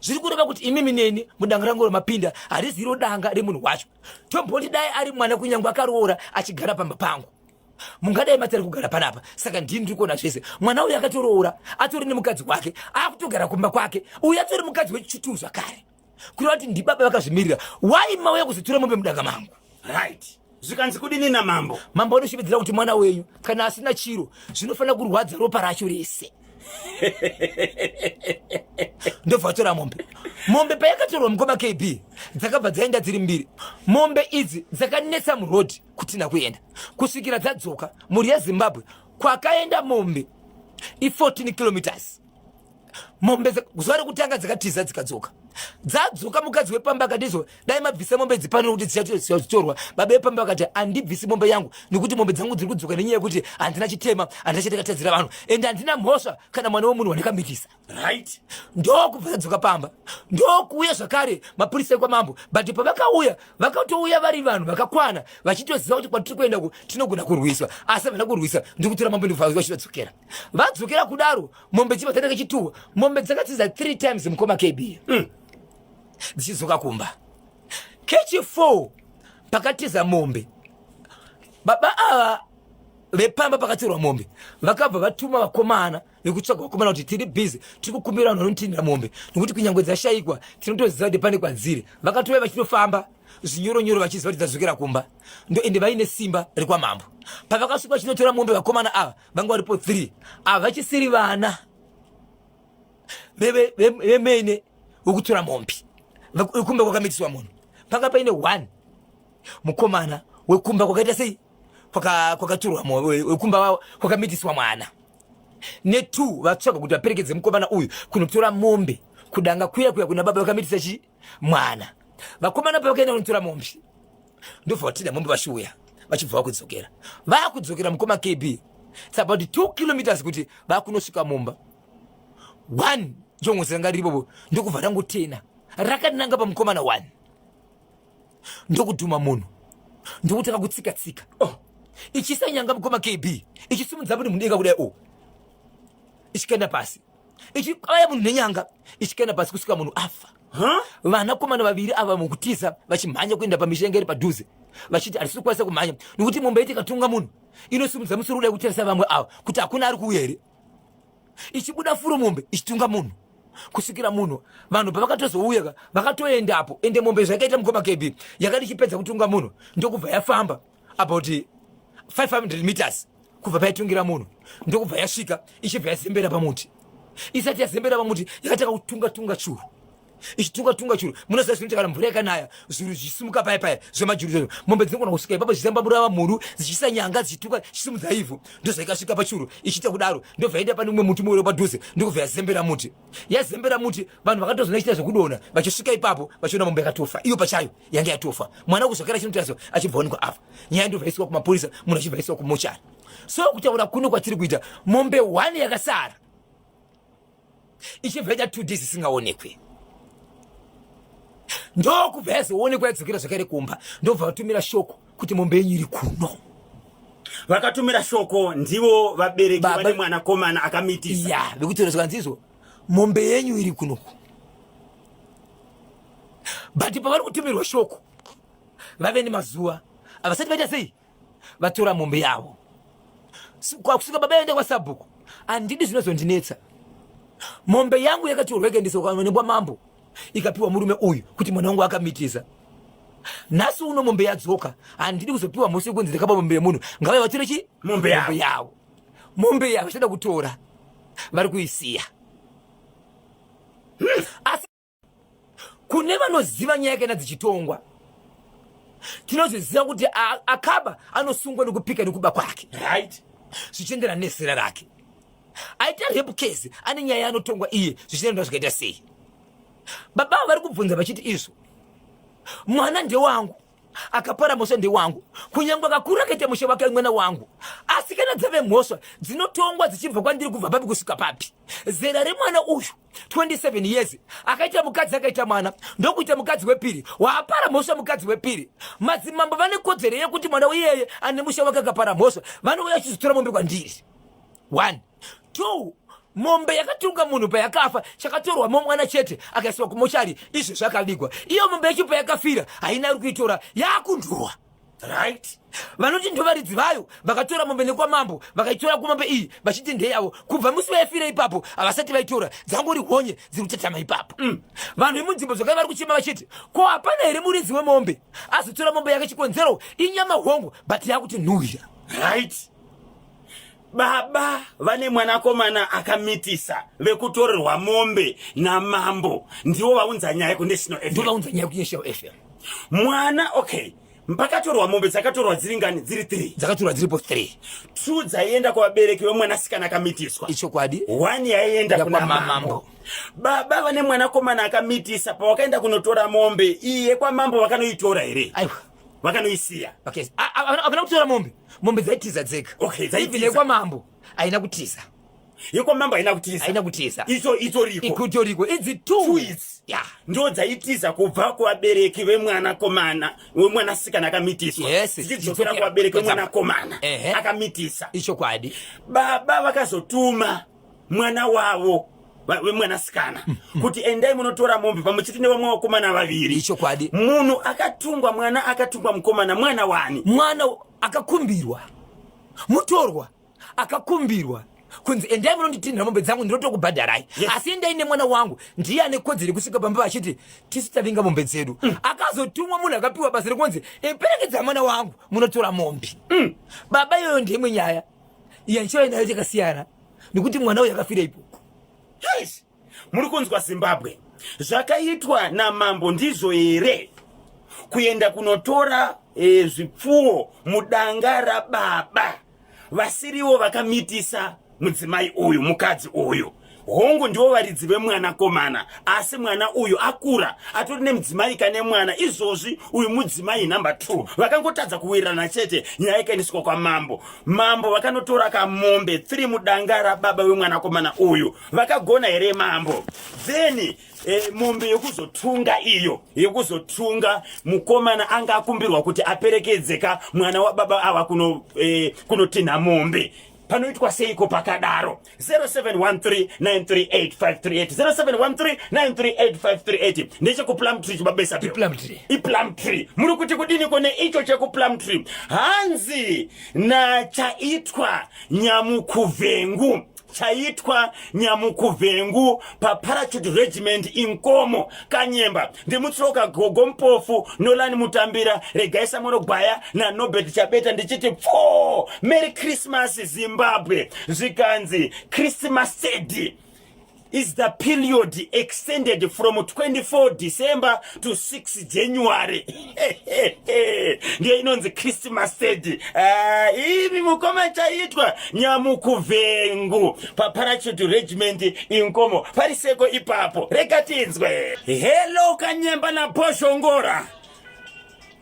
Zviri kureva kuti imimi neni mudanga rangu ramapinda hariziro danga remunhu wacho. Tomboti dai ari mwana, kunyange akaroora achigara pamba pangu, mungadai matari kugara panapa. Saka ndini ndiri kuona zvese. Mwana uyu akatoroora, atori nemukadzi wake, akutogara kumba kwake. Uyu atori mukadzi wechitu zvakare, kureva kuti ndibaba vakazvimirira. Wai mauya kuzotora mombe mudanga mangu?" Right, zvikanzi kudini namambo? Mambo anoshividzira kuti, "Mwana wenyu kana asina chiro, zvinofanira kurwadza ropa racho rese." Ndobva vatora mombe. Mombe payakatorwa, mukoma KB, dzakabva dzaenda dziri mbiri. Mombe idzi dzakanetsa murodhi kutina kuenda kusvikira dzadzoka. Mhuri yeZimbabwe, kwakaenda mombe i14 kilometers. Mombe zuva rekutanga dzakatiza, dzikadzoka. Dzadzoka, mukadzi wepamba akati, "Izvo dai mabvisa mombe idzi pano, kuti dzichatorwa." Baba vepamba vakati, "Handibvisi mombe yangu, nekuti mombe dzangu dziri kudzoka nenyaya yekuti handina chitema, handina chatakatadzira vanhu, ende handina mhosva kana mwana wemunhu wandakamitisa." Ndokubva dzadzoka pamba. Ndokuuya zvakare mapurisa ekwamambo, but pavakauya, vakatouya vari vanhu vakakwana, vachitoziva kuti kwatiri kuenda ku tinogona kurwiswa, asi havana kurwisa. Ndikutora mambo, ndobva vachivadzokera. Vadzokera kudaro, mombe dziva dzatanga chituwa. Mombe dzakatiza three times, mukoma KB, dzichidzoka kumba. Kechi 4 pakatiza mombe, baba ava vepamba pakatorwa mombe vakabva vatuma vakomana vekutsvaga vakomana kuti, "Tiri busy, tiri kukumbira vanhu vanotinira mombe, nekuti kunyange dzashayikwa, tinotoziva kuti pane kwadziri." Vakatouya vachitofamba zvinyoronyoro, vachiziva kuti dzadzokera kumba. Ndo ende vaine simba rekwamambo. Pavakasvika vachinotora mombe, vakomana ava vanga varipo 3 ava, vachisiri vana. Vemene wekutora mombe wekumba kwakamitiswa munhu, panga paine one mukomana wekumba kwakaita sei, kwakatorwa wekumba kwakamitiswa mwana, netwo vatsvaga kuti vaperekedze mukomana uyu kunotora mombe kudanga kuya kuya kuna baba vakamitisa chi mwana. Vakomana pavakaenda kunotora mombe, ndobva vatida mombe, vachiuya vachibva vakudzokera, vakudzokera, mukoma KB, it's about 2 kilometers kuti vakunosvika mumba. One jongozi ranga riripopo ndokubva rangotena rakananga pamukomana one, ndokudhuma munhu, ndokutanga kutsika tsika. Oh, ichiisa nyanga, mukoma KB, ichisimudza munhu mudenga kudai o, ichikaenda pasi, ichibaya munhu nenyanga, ichikaenda pasi kusvika munhu afa. Vanakomana vaviri ava mukutiza vachimhanya kuenda pamisha inge iri padhuze, vachiti hatisi kukwanisa kumhanya nekuti mombe iti ikatunga munhu inosimudza musoro kudai kutarisa vamwe ava kuti hakuna ari kuuya here. Ichibuda furo mombe ichitunga munhu kusvikira munhu, vanhu pavakatozouya ka vakatoendapo. Ende mombe zvakaita, mukoma KB, yakati ichipedza kutunga munhu ndokubva yafamba about 500 meters kubva paitungira munhu, ndokubva yasvika ichibva yazembera pamuti. Isati yazembera pamuti yakatanga kutunga tunga churu, ichitunga tunga churu. Munoziva zvinoita kana mvura yakanaya, zviru zvichisimuka paya paya zvemajuru zvezvo, mombe dzinogona kusvika ipapo zvichitambamura mhuru, dzichiisa nyanga, dzichituka, chisimudza ivhu. Ndozvaikasvika pachuru ichiita kudaro, ndobva yaenda pane umwe muti muwere padhuze, ndokubva yazembera muti. Yazembera muti, vanhu vakatozona ichiita zvekudonha vachisvika ipapo vachiona mombe yakatofa, iyo pachayo yange yatofa. Mwana kuzvakare chinotariswa achibva onekwa afa. Nyaya ndobva yaiswa kumapurisa, munhu achibva aiswa kumochari. So kutaura kuno kwatiri kuita, mombe 1 yakasara ichibva yaita 2 days isingaonekwi, ndokubva yazoonekwa yadzokera zvakare kumba. Ndobva vatumira shoko kuti mombe yenyu iri kuno. Vakatumira shoko ndivo vabereki vane mwanakomana akamitisa. Ya, vekutora zvikanzi izvo mombe yenyu iri kunoku. But pavari kutumirwa shoko vave nemazuva havasati vaita sei, vatora mombe yavo. Kusvika baba yaenda kwasabhuku, handidi zvinozondinetsa, mombe yangu yakatorwa ikaendeswa nekwa mambo, ikapiwa murume uyu kuti mwana wangu akamitisa. Nhasi uno mombe yadzoka, handidi kuzopiwa mhosva yekunzi ndakaba mombe yemunhu. Ngavai vatore chi Mombe yavo. Yavo. Mombe yavo vachada kutora vari kuisiya, asi kune vanoziva nyaya kana dzichitongwa, tinozviziva kuti akaba anosungwa nekupika nekuba kwake, zvichienderana nezera rake. Aita rape case ane nyaya yaanotongwa iye, zvichienderana zvikaita sei. Baba ava vari kubvunza vachiti izvo mwana ndewangu, akapara mhosva ndewangu, kunyange akakura akaita mushe wake mwana wangu, asi kana dzave mhosva dzinotongwa dzichibva kwandiri kubva papi kusvika papi? Zera remwana uyu 27 years, akaita mukadzi, akaita mwana, ndokuita mukadzi wepiri, waapara mhosva mukadzi wepiri. Madzimambo vane kodzero yekuti mwana iyeye ane musha wake akapara mhosva vanouya vachizotora mombe kwandiri. One, two, mombe yakatunga munhu payakafa chakatorwa momwana chete akaiswa kumochari, izvo zvakavigwa. Iyo mombe yacho payakafira haina ari kuitora, yakunduwa. Vanoti ndovaridzi vayo vakatora mombe nekwamambo, vakaitora kumombe iyi vachiti ndeyavo. Kubva musi wayafira ipapo havasati vaitora, dzangori honye dziri kutatama ipapo. Vanhu vemunzvimbo zvakare vari kuchema vachiti ko hapana here muridzi wemombe azotora mombe yake? Chikonzero inyama hongu, but yakuti nhuhwira. Right, baba vane mwanakomana akamitisa vekutorerwa mombe namambo ndivo vaunza nyaya kuNational FM. Ndovaunza nyaya kuNational FM. Mwana, okay, pakatorwa mombe dzakatorwa dziri ngani? Dziri 3? Dzakatorwa dziripo 3. Two dzaienda kuvabereki vemwanasikana akamitiswa. Ichokwadi. One yaienda kuna Yakwamambo. Mambo. Baba vane mwanakomana akamitisa, pawakaenda kunotora mombe iye kwamambo vakanoitora here? Aiwa. Vakanoisiya? Okay, havana kutora mombe, mombe dzaitiza dzega. Okay, dzaitiza. Even yekwamambo haina kutiza. Yekwamambo haina kutiza? Haina kutiza. Ito itoriko? Ikutoriko idzi two. Two idzi. Ya. Ndo dzaitiza kubva kuvabereki vemwanakomana wemwanasikana akamitiswa, dzichidzokera kuvabereki vemwanakomana akamitisa. Ichokwadi. Baba vakazotuma mwana wavo wemwanasikana kuti endai munotora mombe pamwe chete nevamwe vakomana vaviri. Ichokwadi. Munhu akatungwa, mwana akatungwa mukomana, mwana wani? Mwana akakumbirwa, mutorwa akakumbirwa kunzi endai munonditinhira mombe dzangu, ndinotokubhadharai. Asi endai nemwana wangu, ndiye ane kodzero yekusvika pamba vachiti tisu tavinga mombe dzedu. Akazotumwa munhu akapiwa basa rekunzi perekedza mwana wangu munotora mombe. Baba, iyoyo ndeimwe nyaya yandichauya nayo, takasiyana nekuti mwana uyu akafira ikoko. Yes. Muri kunzwa Zimbabwe, zvakaitwa namambo ndizvo here kuenda kunotora zvipfuwo mudanga rababa vasiriwo vakamitisa mudzimai uyu, mukadzi uyu? Hongu, ndiwo varidzi vemwanakomana, asi mwana uyu akura, atori nemudzimai kane mwana izvozvi. Uyu mudzimai number 2, vakangotadza kuwirirana chete, nyaya ikaendeswa kwamambo. Mambo vakanotora kamombe 3 mudanga rababa vemwanakomana uyu. Vakagona here mambo? Then mombe yekuzotunga iyo, yekuzotunga mukomana anga akumbirwa kuti aperekedzeka mwana wababa ava kunotinha mombe, panoitwa seiko pakadaro? 0713938538, 0713938538. NdechekuPlumtree, chibabesa. IPlumtree. IPlumtree. Muri kuti kudiniko neicho chekuPlumtree? Hanzi nachaitwa Nyamukuvhengu, chaitwa Nyamukuvhengu paParachute Regiment Inkomo. Kanyemba, ndimutsoka Gogo Mpofu, Nolani Mutambira, Regai Samoro Gwaya naNobert Chabeta, ndichiti pfo, Merry Christmas Zimbabwe. Zvikanzi Christmas sedi is the period extended from 24 December to 6 January. Ndiyo inonzi Christmas sedi. Imi mukoma chaitwa Nyamukuvhengu paParachute Regiment Inkomo, pariseko ipapo. Rega tinzwe. Hello Kanyemba naBhozhongora.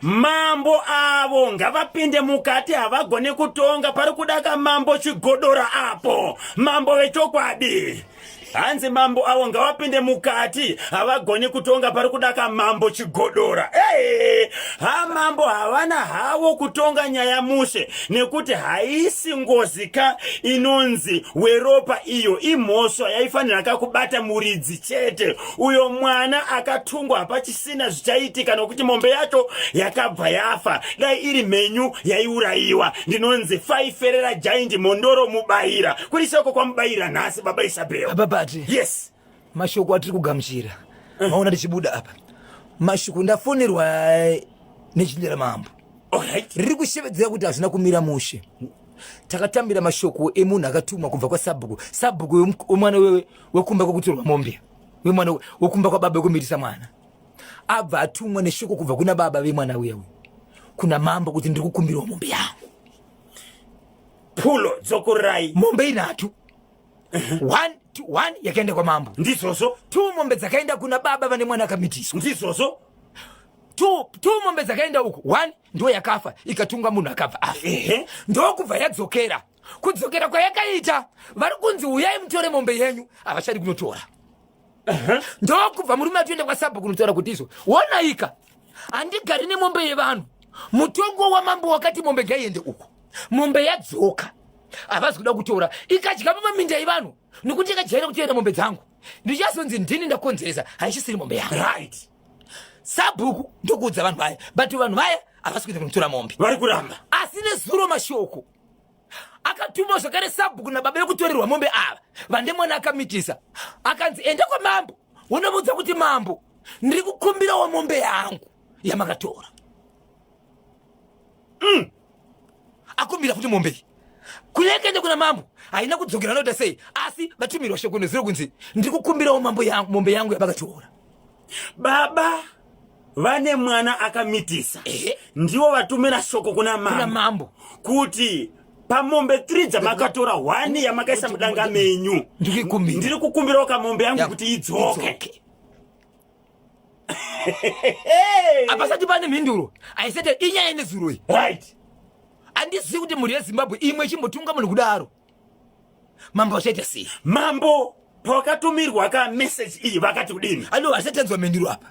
Mambo avo ngavapinde mukati, havagone kutonga. Pari kuda kamambo Chigodora apo, mambo vechokwadi. Hanzi mambo avo ngavapinde mukati, havagoni kutonga, pari kuda kamambo Chigodora. Hey, ha, mambo havana havo kutonga nyaya mushe, nekuti haisi ngozi ka inonzi weropa iyo, imhosva yaifanira kakubata muridzi chete. Uyo mwana akatungwa, hapachisina zvichaitika nokuti mombe yacho yakabva yafa. Dai iri mhenyu yaiurayiwa. Ndinonzi Faiferera Giant Mondoro Mubayira. Kuri soko kwaMubayira nhasi, baba Isabel? Ababati. Yes. Mashoko atiri kugamuchira, maona tichibuda apa, mashoko ndafonerwa nechinja ramambo riri kushevedzera kuti hazvina kumira mushe. Takatambira mashoko emunhu akatumwa kubva kwasabhuku, sabhuku wemwana wekumba kwekutorwa mombe, wemwana wekumba kwababa wekumitisa mwana, abva atumwa neshoko kubva kuna baba vemwana uya uyu kuna mambo kuti ndiri kukumbirawo mombe yangu. Pulo dzokurai. Mombe inhatu. One, two, one yakaenda kwamambo. Ndizvozvo. Two mombe dzakaenda kuna baba vane mwana akamitiswa. Ndizvozvo. Two mombe dzakaenda uku, one ndo yakafa ikatunga munhu akabva afa. Ndokubva yadzokera. Kudzokera kwayakaita, vari kunzi uyai mutore mombe yenyu, havachadi kunotora. Ndokubva murume atoenda kwasabhuku kunotaura kuti izvo wonaika, handigari nemombe yevanhu. Mutongo wamambo wakati mombe ngaiende uku, mombe yadzoka, havazi kuda kutora, ikadya mumaminda evanhu, nokuti yakajaira kutoenda mombe dzangu, ndichazonzi ndini ndakonzeresa, haichisiri mombe yangu. Sabhuku ndokuudza vanhu vaya, but vanhu vaya havasi kuenda kunotora mombe. Vari kuramba. Asi nezuro mashoko akatumwa zvakare sabhuku nababa vekutorerwa mombe ava vande mwana akamitisa, akanzi enda kwamambo unomuudza kuti mambo, ndiri kukumbirawo mombe yangu yamakatora. Akumbira kuti mombe iyi kunekaenda kuna mambo haina kudzokera, noita sei? Asi vatumirwa shoko nezuro kunzi ndiri kukumbirawo mambo yangu, mombe yangu yamakatora. Baba vane mwana akamitisa ndivo vatumira shoko kuna kuna mambo mambo kuti pamombe 3 dzamakatora, 1 yamakaisa mudanga menyu, ndikuikumbira. Ndiri kukumbirawo kamombe yangu kuti idzoke. Idzoke. Hapasati pane mhinduro aisete inyaya nezuro iyi. Handizivi kuti mhuri yeZimbabwe imwe ichimbotunga munhu kudaro, mambo vachaita sei? Mambo pawakatumirwa ka message iyi vakati kudini? Ano hasati tanzwa mhinduro apa,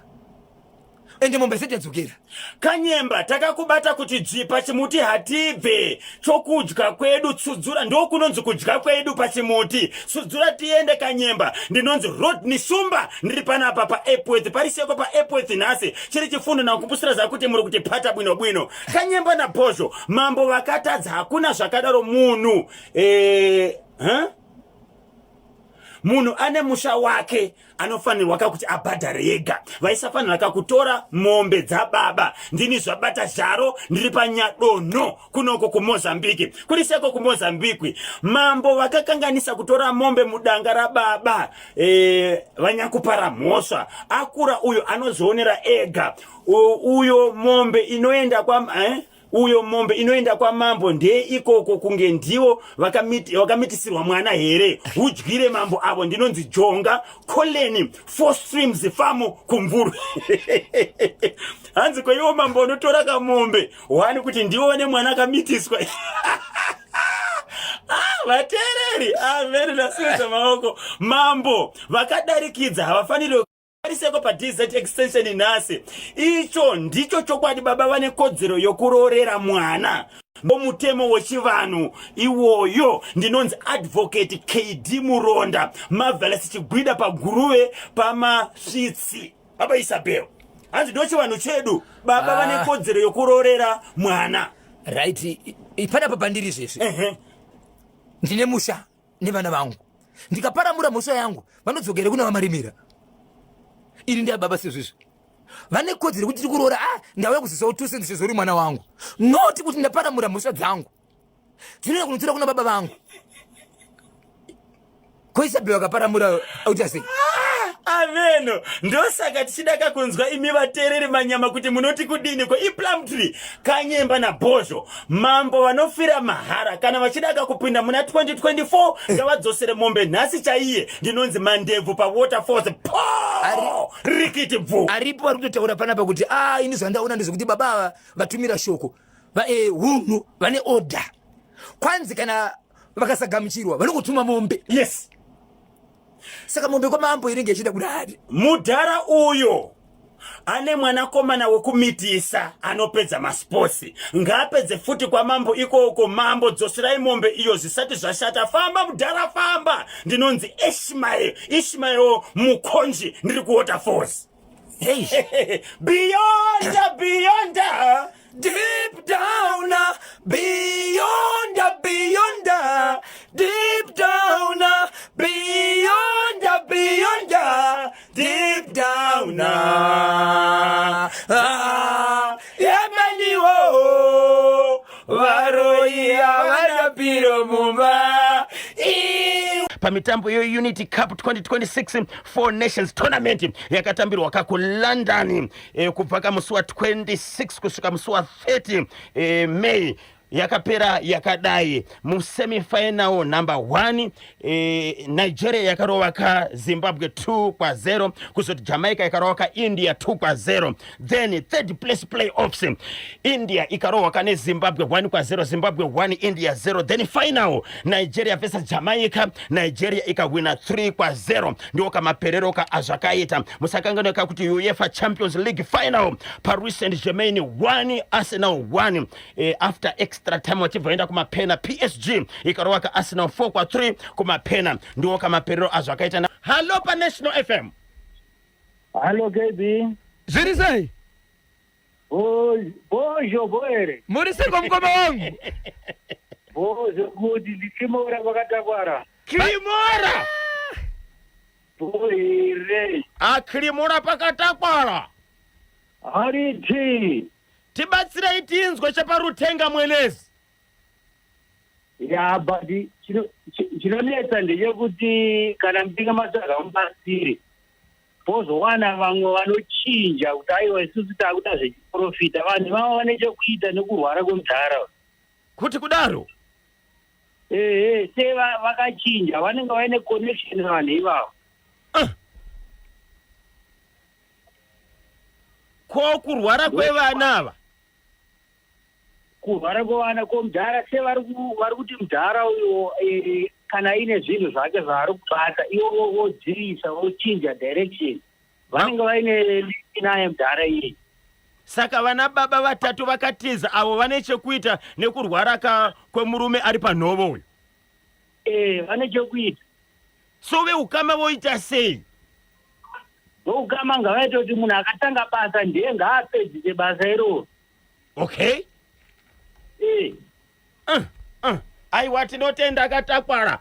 ende mombe isati yadzokera. Kanyemba, takakubata kuti dzvi pachimuti, hatibve chokudya kwedu tsudzura, ndokunonzi kudya kwedu pachimuti, tsudzura tiende. Kanyemba, ndinonzi Rodney Shumba, ndiri panapa paEpworth. Pariseko paEpworth nhasi chiri chifundo nakupusira zakuti muri kuti pata bwino bwino. Kanyemba naBhozho, mambo vakatadza, hakuna zvakadaro. Munhu huh? Munhu ane musha wake anofanirwa ka kuti abhadhare yega. Vaisafanira ka kutora mombe dzababa. Ndini zvabata zharo ndiri panyadonho kunoko kuMozambique. Kuri seko kuMozambique. Mambo vakakanganisa kutora mombe mudanga rababa e, vanyakupara mhosva. Akura uyo anozvionera ega. Uyo mombe inoenda kwa eh? Uyo mombe inoenda kwamambo ndeye ikoko kunge ndivo vakamitisirwa mwana here? Hudyire mambo avo. Ndinonzi Jonga Coleni Four Streams Farm kuMvuru. Hanzi ko iwo mambo unotora kamombe wani kuti ndivo vane mwana akamitiswa. Ah, vateereri amen, ndasimudza maoko. Mambo vakadarikidza havafaniri Tariseko paDZ extension nhasi. Icho ndicho chokwadi baba vane kodzero yokuroorera mwana. Mutemo wechivanhu iwoyo. Ndinonzi Advocate KD Muronda Marvelous Chigwida paGuruve paMasvitsi. Baba Isabel. Hanzi ndochivanhu chedu. Baba ah. vane kodzero yokuroorera mwana. Right. Panapa pandiri izvezvi. Ndine musha. nevana vangu ndikaparamura mhosva yangu vanodzokera kuna vamarimira ini ndiyababa sezvizvi vane kodzero yekuti tiri kuroora ah ndauya kuzisawo tuse ndisezvo uri mwana wangu noti kuti ndaparamura mhosva dzangu dzinoenda kunotora kuna baba vangu koisabhe vakaparamura auta sei Ameno ndosaka tichida kakunzwa imi vateereri manyama kuti munoti kudini ko iplumtree kanyemba nabhozho mambo vanofira mahara kana vachida kakupinda muna 2024 ngavadzosere mombe nhasi chaiye ndinonzi mandebvu pawaterfalls po rikiti bvu aripo vari kutotaura panapa kuti a ah, ini zvandaona ndezvekuti baba ava vatumira shoko eh, hunhu vane order kwanzi kana vakasagamuchirwa vanongotuma mombe yes saka mombe kwamambo inenge ichida kudari mudhara uyo ane mwanakomana wekumitisa anopedza masipotsi ngaapedze futi kwamambo ikoko mambo dzoserai mombe iyo zvisati zvashata famba mudhara famba ndinonzi ishmael ishmael mukonji ndiri kuwaterfalls hey. beyond beyond Deep down, beyond, beyond, deep down, beyond, beyond, deep down. Ah, yamaniwo varoyi havana piro mumba. Pamitambo yeUnity Cup 2026 Four Nations Tournament yakatambirwa ka kuLondon kubva kamusi wa 26 kusvika musi wa 30 May yakapera yakadai. Musemifinal number 1 Nigeria yakarova ka Zimbabwe 2 kwa 0, kuzoti Jamaica yakarova ka India 2 kwa 0. Then third place playoffs, India ikarohwa ka neZimbabwe 1 kwa 0, Zimbabwe 1 India 0. Then final Nigeria versus Jamaica, Nigeria ikahwina 3 kwa 0. Ndiwo kamaperero ka azvakaita. Musakanganwe ka kuti UEFA Champions League final, Paris Saint Germain 1 Arsenal 1 after extra time vachibva vaenda kumapena, PSG ikarova ka Arsenal 4 kwa 3 kumapena. Ndiwo kamaperero azvakaita. Hallo paNational FM. Hallo KB. Zviri sei? Bozho boere. Muri seiko mukoma wangu? Bozho kuti ndichimora kwakatakwara. Klimora. Boere. Aklimora pakatakwara. Hariti. Tibatsirei tinzwe cheparutenga mwenezi. Ya but chinonetsa ndechekuti kana muchinge matsvaga mubatsiri pozowana vamwe vanochinja kuti aiwa isusu takuda zvechiprofita vanhu ivavo vane chekuita nekurwara kwemudhara kuti kudaro ehe se vakachinja vanenge vaine connection vanhu ivavo. Ko kurwara kwevana ava? Kurwara kwevana ko mudhara se vari kuti mudhara uyo kana aine zvinhu zvake zvaari kubata ivo vodzivisa vochinja direction vanenge vaine link naye mudhara iyeye. Saka vana baba vatatu vakatiza avo vane chekuita nekurwara ka kwemurume ari panhovo uyu? Eh, vane chekuita. So veukama voita sei? Veukama ngavaite kuti munhu akatanga basa ndiye ngaapedzise basa iroro. Okay. Eh. Aiwa tinotenda akatakwara.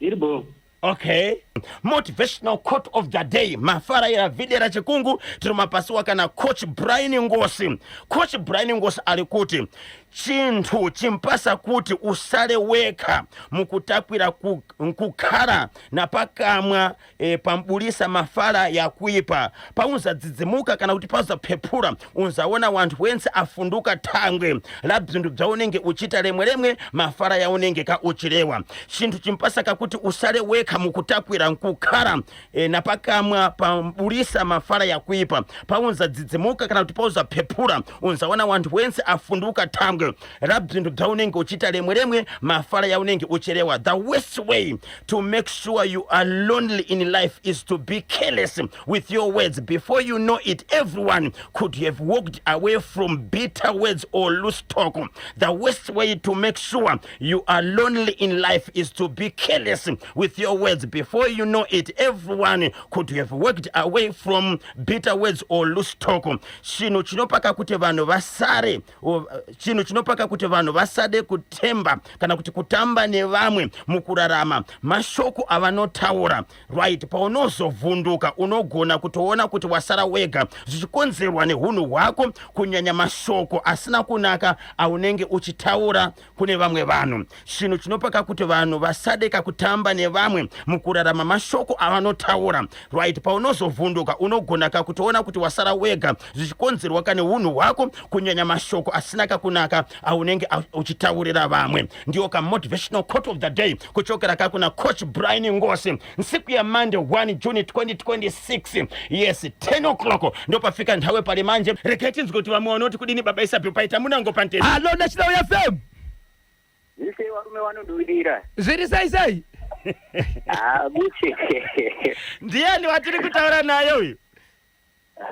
Iri bo. Okay, motivational quote of the day, mafaraira videra chikungu tiri mapasiwa kana Coach Brian Ngosi. Coach Brian Ngosi ari kuti chinthu chimpasa kuti usale wekha mukutakwira kukhala napakamwa pambulisa mafala yakuipa. Paunzadzidzimuka kana kuti pauzaphephula, unzaona wanthu wentse afunduka thangwe la bzinthu bzaunenge uchita lemwelemwe mafala yaunenge ka uchilewa. Chinthu chimpasa kakuti usale wekha mukutakwira nkukhala napakamwa pambulisa mafala yakuipa. Paunzadzidzimuka kana kuti pauzaphephula, unzaona wanthu wentse afunduka thangwe la bzinthu bzaunenge uchita lemwelemwe mafala yaunenge uchilewa. The worst way to make sure you are lonely in life is to be careless with your words. Before you know it, everyone could have walked away from bitter words or loose talk. The worst way to make sure you are lonely in life is to be careless with your words. Before you know it, everyone could have walked away from bitter words or loose talk. Chinhu chinopaka kuti vanhu vasare, chinhu chinopaka kuti vanhu vasade kutemba kana kuti kutamba nevamwe mukurarama mashoko avanotaura. Right, paunozovhunduka unogona kutoona kuti wasara wega zvichikonzerwa neunhu hwako, kunyanya mashoko asina kunaka aunenge uchitaura kune vamwe vanhu. Chinhu chinopaka kuti vanhu vasadeka kutamba nevamwe mukurarama mashoko avanotaura. Right, paunozovhunduka unogona kakutoona kuti wasara wega zvichikonzerwa kane unhu hwako, kunyanya mashoko asina kakunaka aunenge uchitaurira vamwe. Ndiyo ka motivational quote of the day kuchokera kakuna Coach Brian Ngosi, nsiku ya Monday, 1 June 2026. Yes, 10 o'clock ndopafika nthawe pali manje. Regai tinzwe kuti vamwe vanoti kudini. Baba Isabel, paita munango panteni. Hallo, National FM. Zvise varume vanodurira. Zviri sei sei? Ah, buche. Ndiani watiri kutaura naye uyu?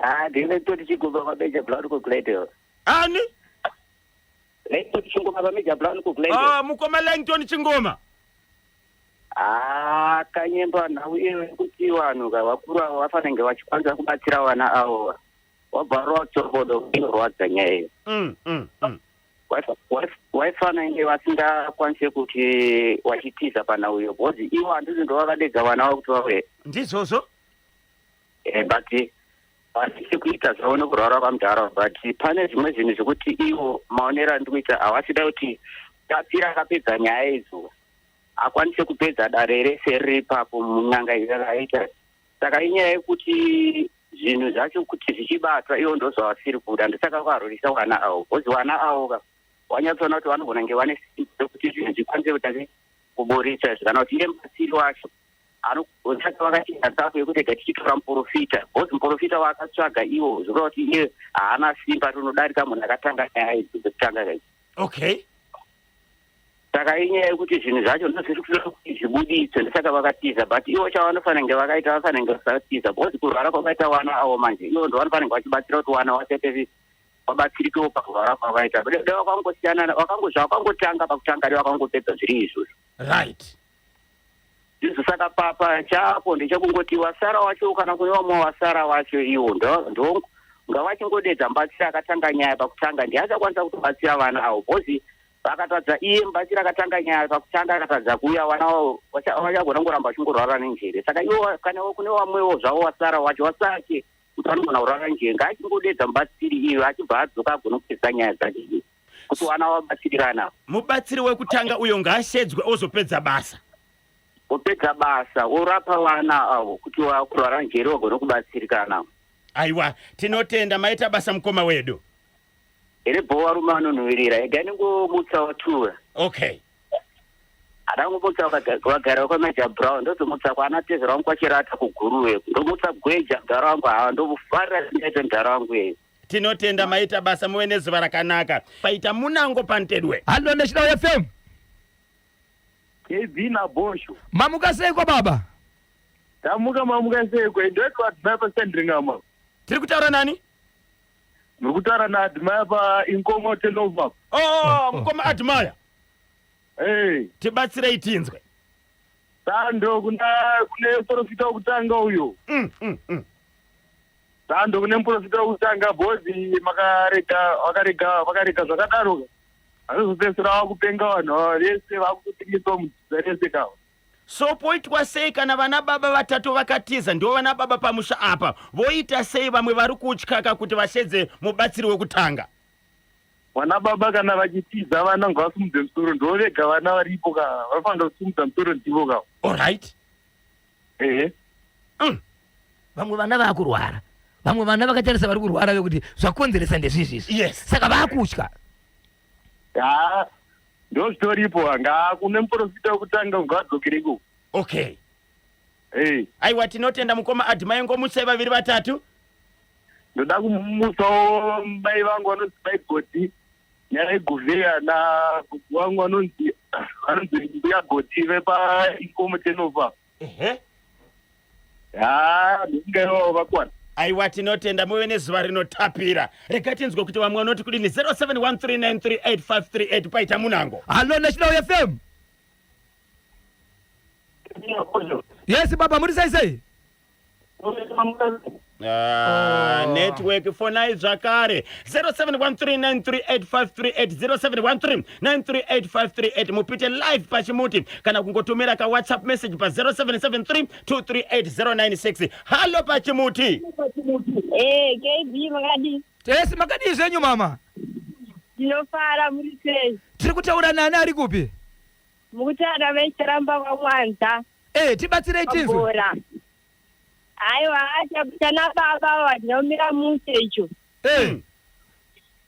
Ah, ndine toti chigumba paMajor Brown kuGlendale. Ani? Langton Chingoma paMajor Brown kuGlendale. Ah, mukoma Langton Chingoma. Ah, kanyemba, nhau iyo yekuti vanhu ka vakuru avo vafanenge vachikwanisa kubatsira vana avo wabva rwatsobodo, inorwadza nyaya iyo. Waifanenge vasingakwanise kuti vachitiza panhau iyo, because ivo handiti ndo vakadedza vana vavo kuti vauye. Ndizvozvo. But handisi kuita zvavo nekurwara kwamudhara, but pane zvimwe zvinhu zvekuti ivo maonero andiri kuita havasida kuti batsira akapedza nyaya idzo akwanise kupedza dare rese riri ipapo mun'anga iyo yakaita. Saka inyaya yekuti zvinhu zvacho kuti zvichibatwa ivo ndo zvavasiri kuda, ndosaka vakarwisa vana avo, because vana avo ka wanyatsoona kuti vanogona kunge vane simba rekuti zvinhu zvikwanise kuita kuburitsa izvi, kana kuti iye mubatsiri wacho saka vakatinda tsapo yekuti ega tichitora muprofita, because muprofita waakatsvaga iwo zvoreva kuti iye haana simba rinodarika munhu akatanga nyaya idzi dzekutanga idzi. Saka inyaya yekuti zvinhu zvacho ndozviri kuda kuti zvibuditswe, ndosaka vakatiza. But ivo chavanofanira kunge vakaita, vafanira kunge vasatiza, because kurwara kwakaita vana avo manje ivo ndo vanofanira kunge vachibatsira kuti vana vasaite vabatsirikewo pakurwara kwavaita. De vakangosiyana, zvavakangotanga pakutanga, de vakangopedza zviri izvozvo. Ndizvo, saka papa chapo ndechekungoti wasara wacho, kana kune vamwe wasara wacho, iwo ndo ngavachingodedza mubatsiri akatanga nyaya pakutanga, ndiye achakwanisa kutobatsira vana avo, because vakatadza iye mubatsiri akatanga nyaya pakutanga akatadza kuuya, vana vavo vachagona kungoramba vachingorwara nenjere. Saka iwo kana kune vamwewo zvavo wasara wacho wasake kuti vanogona kurwara njere, ngaachingodedza mubatsiri iyo achibva adzoka agone kupedza nyaya dzake iyo kuti vana vabatsirirana. Mubatsiri wekutanga uyo ngaashedzwe ozopedza basa. Kupedza basa, orapa vana avo kuti vakurwara njere vagone kubatsirikana. Aiwa, tinotenda, maita basa mukoma wedu. Here bho, varume vanonhuwirira, ega ningomutsa watura. Adangomutsa vagara kwaMajor Brown, ndozomutsa kwana tezera wangu kwachirata kuGuruve, ndomutsa gweja mudhara wangu. Hawa ndomufarira singaite mudhara wangu iyeyo. Tinotenda, maita basa, muve nezuva rakanaka. Paita munango pantedwe. Hallo, National FM. KB naBosho. Mamuka seiko, baba? Tamuka, mamuka seiko? Ndoti Admire paSandringham. Tiri kutaura nani? Muri kutaura naAdmire paInkomo Tenova. Oh, mukoma Admire. Hey. Tibatsirei tinzwe. Sando kune muprofita wekutanga uyo. Sando kune muprofita wekutanga, bhozi makarega vakarega vakarega zvakadaro, vanozopedzisira vakupenga vanhu ava vese, vakutotengeswa mudzidza rese kava. So poitwa sei kana vana baba vatatu vakatiza ndivo vana baba pamusha apa voita sei vamwe vari kutya ka kuti vashedze mubatsiri wekutanga? Vana baba kana vachitiza vana ngavasimudze musoro ndivo vega vana varipo ka vanofanira kusimudza musoro ndivo ka. Alright. Ehe. Vamwe vana vakurwara vamwe vana vakatarisa vari kurwara vekuti zvakonzeresa ndezvizvi izvi. Yes. Saka vakutya. Haa ndozvitoripo ngaa kune muprofita wekutanga ngavadzokere ikoko. Okay. Eh. Aiwa tinotenda mukoma Admire ngomutsai vaviri vatatu. Ndoda kumutsawo mai vangu vanonzi mai Godi nyaya Guvheya nagogo vangu vanonzi vanonzi mbuya Godi vepa Inkomo Tenova. Ehe. Haa ndofunga ivavo vakwana. Aiwa tinotenda muve nezuva rinotapira. Rega tinzwe kuti vamwe vanoti kudini 0713938538 paita munango. Hallo National FM. Yes baba muri sei sei? Ah, network fonai zvakare 0713938538 0713938538 mupite live pachimuti kana kungotumira ka whatsapp message pa 0773238096 halo pachimuti. Eh, KB makadii? Yes makadii zvenyu mama? Ndinofara muri sei? Tiri kutaura nani ari kupi? Mukutaura vecharamba kwaMwanza. Eh, tibatsirei tinzwe. Pabhora. Aiwa, chana baba vanomira mushe icho. Eh.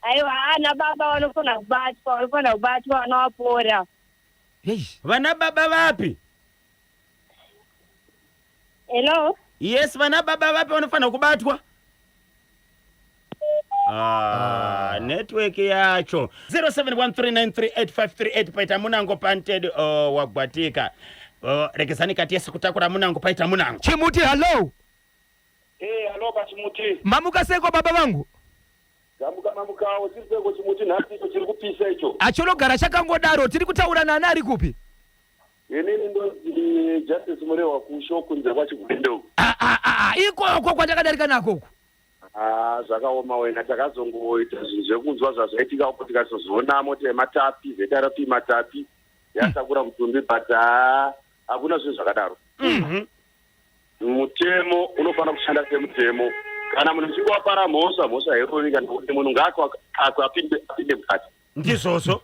Aiwa, ana baba vanofanira kubatwa, vanofanira kubatwa vana vapora. Hey. Vana baba vapi? Hello? Yes, vana baba vapi vanofanira kubatwa? Ah, network yacho 0713938538 paita munango panted oh, wagwatika oh, regezani kati yese kutakura munango paita munango Chimuti hello. Eh, alo pachimuti. Mamuka seko baba vangu. Mamuka mamukawo chiri seko chimuti nhasi icho chiri kupisa icho. Achinogara chakangodaro tiri kutaura nani ari kupi? Inini ndonzi Justice Murehwa kusho kunze kwaChigwende uku. Ah, ah, ah, ikoko kwatakadarika nako uku. Ah, zvakaoma wena takazongoita zvinhu zvekunzwa zvazvaitika uko tikazozviona mota yematapi ZRP matapi yatakura mutumbi but haa hakuna zvinhu zvakadaro. Mutemo unofanira kushanda semutemo. Kana munhu achinge wapara mhosva, mhosva hairovi kana kuti munhu ngaakwe apinde mukati. Ndizvozvo.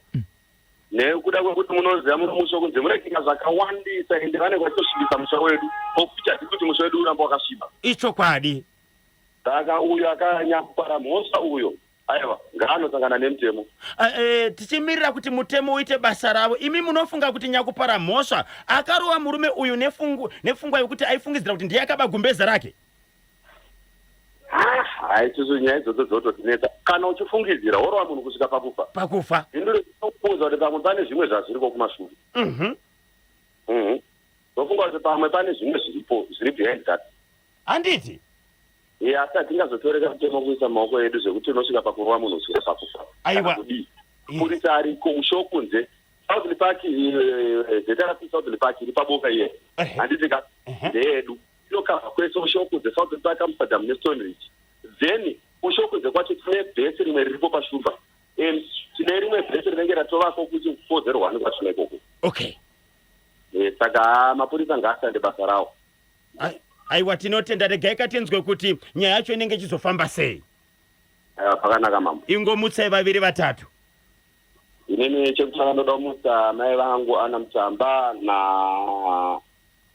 Nekuda kwekuti munoziva muno musha kunze munoitika zvakawandisa ende vanenge vachitosvibisa musha wedu pokuti hatidi kuti musha wedu urambe wakasviba. Ichokwadi. Saka uyo akanyakupara mhosva uyo aiwa ngaanosangana nemutemo. Eh, tichimirira kuti mutemo uite basa ravo, imi munofunga kuti nyakupara mhosva akarova murume uyu nefungu, nepfungwa yokuti aifungidzira kuti ndiye akaba gumbeze rake? Hai isusu nyaya idzodzo dzototinetsa. Kana uchifungidzira worova munhu kusvika pakufa. Pakufa. Hindure kuudza kuti pamwe pane zvimwe zvazviriko kumashure. Mhm. Ndofunga kuti pamwe pane zvimwe zviripo zviri behind that. Handiti? Ye asi hatingazotoreka mutemo kuisa mumaoko edu zvekuti unosvika pakurova munhu kusvika pakufa. Aiwa. Kana kudii. Mapurisa ariko ushe kunze. Southern Park ZRP Southern Park iri paboka iye. Handiti ka? Ndeyedu. Inokavha kwese ushe kunze Southern Park Amsterdam neStoneridge. Then ushe kunze kwacho tine bhesi rimwe riripo paShumba. And tine rimwe bhesi rinenge ratovako kuti 401 kwachona ikoko. Okay. Saka mapurisa ngaashande basa rawo. Aiwa tinotenda regai katinzwe kuti nyaya yacho inenge ichizofamba sei. Aiwa pakanaka mambo. Ingomutsai vaviri vatatu. Inini chekutanga ndoda kumutsa mai vangu Ana Mutamba na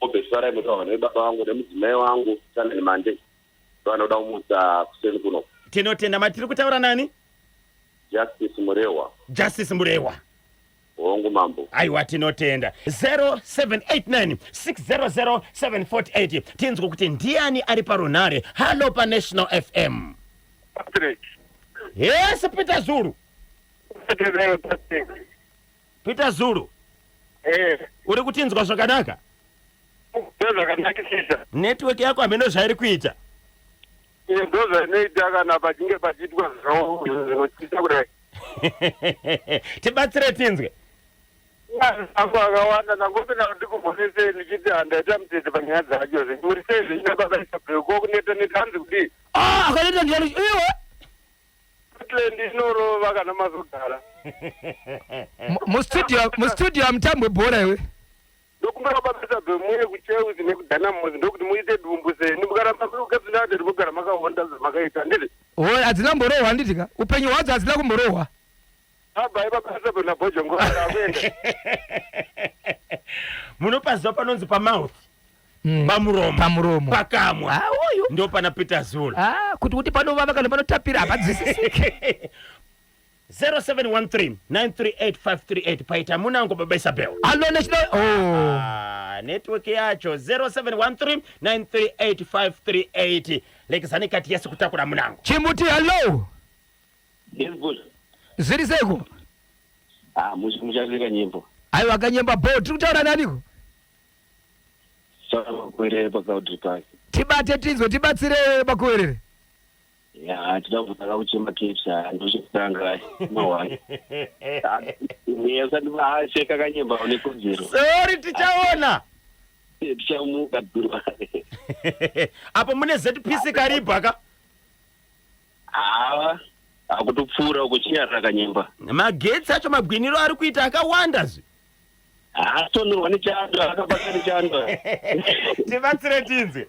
Obert Farai Mutawa nebaba vangu nemudzimai wangu Chanel Mande. Ndovanoda kumutsa kuseni kuno. Tinotenda matiri kutaura nani? Justice Murehwa. Justice Murehwa. Hongu mambo. Aiwa tinotenda. 0789 600 748 tinzwe kuti ndiani ari parunhare. Hallo paNational FM. Patrick. Yes Peter Zulu. Patrick. Peter Zulu. Eh. Uri kutinzwa zvakanaka? Ndozvakanakisisa. Network yako hameno zvairi kuita. Ndozvainoita kana pachinge pachiitwa zvinotyisa kudai. Tibatsire tinzwe. Angu akawanda ndangopinda kuti ndikuponesei ndichiti handaita mutete panyaya dzacho zve. Muri sei zvenyu baba Isabel ko kuneta neta hanzi kudii? Ah, akaneta ndiani? Iwe. Scotland inorova kana mazogara. Mustudio, mustudio hamutambwe bhora iwe. Ndokumbira baba bemuye kuChelsea nekuDynamos, ndokuti muite dumbu seni. Mukaramba muri kuCaps United mugara makaonda zvamakaita, handiti? O, hadzina kumborohwa, handiti ka? Upenyu hwadzo hadzina kumborohwa. Abhai, baba Isabel naBhozhongora, akuenda. Munopaziva panonzi pamouth? Pamuromo. Pamuromo. Pakamwa. Ah, uyu ndo pana Peter Zula. Ah, kuti panovava kana panotapira hapadzwisisiki. 0713 938 538. Paita munango, baba Isabel. Allo, National, oh. Ah, network yacho. 0713 938 538. Lekezani kati yese kutakura munango. Chimuti, hallo. Yes, boss. Zviri seiko? Ah, muchaseka nyimbo. Aiwa, Kanyemba bo, tiri kutaura naniko? Saka Makuwerere paCowdray Park. Tibate tinzwe, tibatsire, Makuwerere. Ya, tinoda kutanga kuchema Caps, ndochekutanga mawani. Usati vasheka Kanyemba, une kodzero. Sorry, tichaona. Tichamuka dhurwa. Apo mune ZPC Kariba ka? Hawa, akutopfuura uko, chinyarara Kanyemba. Magetsi acho mabwiniro ari kuita akawanda zve. Atonhorwa nechando, akabata nechando. Tibatsire tinzwe.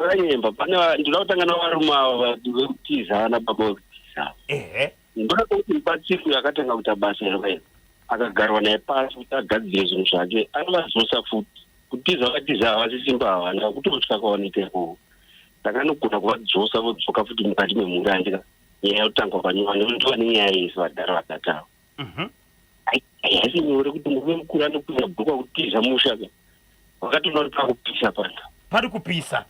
Kanyemba, pane ndinoda kutanga navarume ava vekutiza, vana baba vekutiza. Ndoda kuti mubatsiri uyu akatanga kuita basa iro akagarwa naye pasi kuti agadzire zvinhu zvake, anovadzosa futi. Kutiza vakatiza, havasi simba, havana kutotya kwavanenge ikoko, saka anogona kuvadzosa, vodzoka futi mukati memhuri, andika nyaya yotangwa panyowani. Ndova nenyaya yese vadhara vatatu ava. Haisi nyore kuti murume mukuru anokwira bhurukwa kutiza musha ka, wakatoona kuti pakupisa pana. Pari kupisa.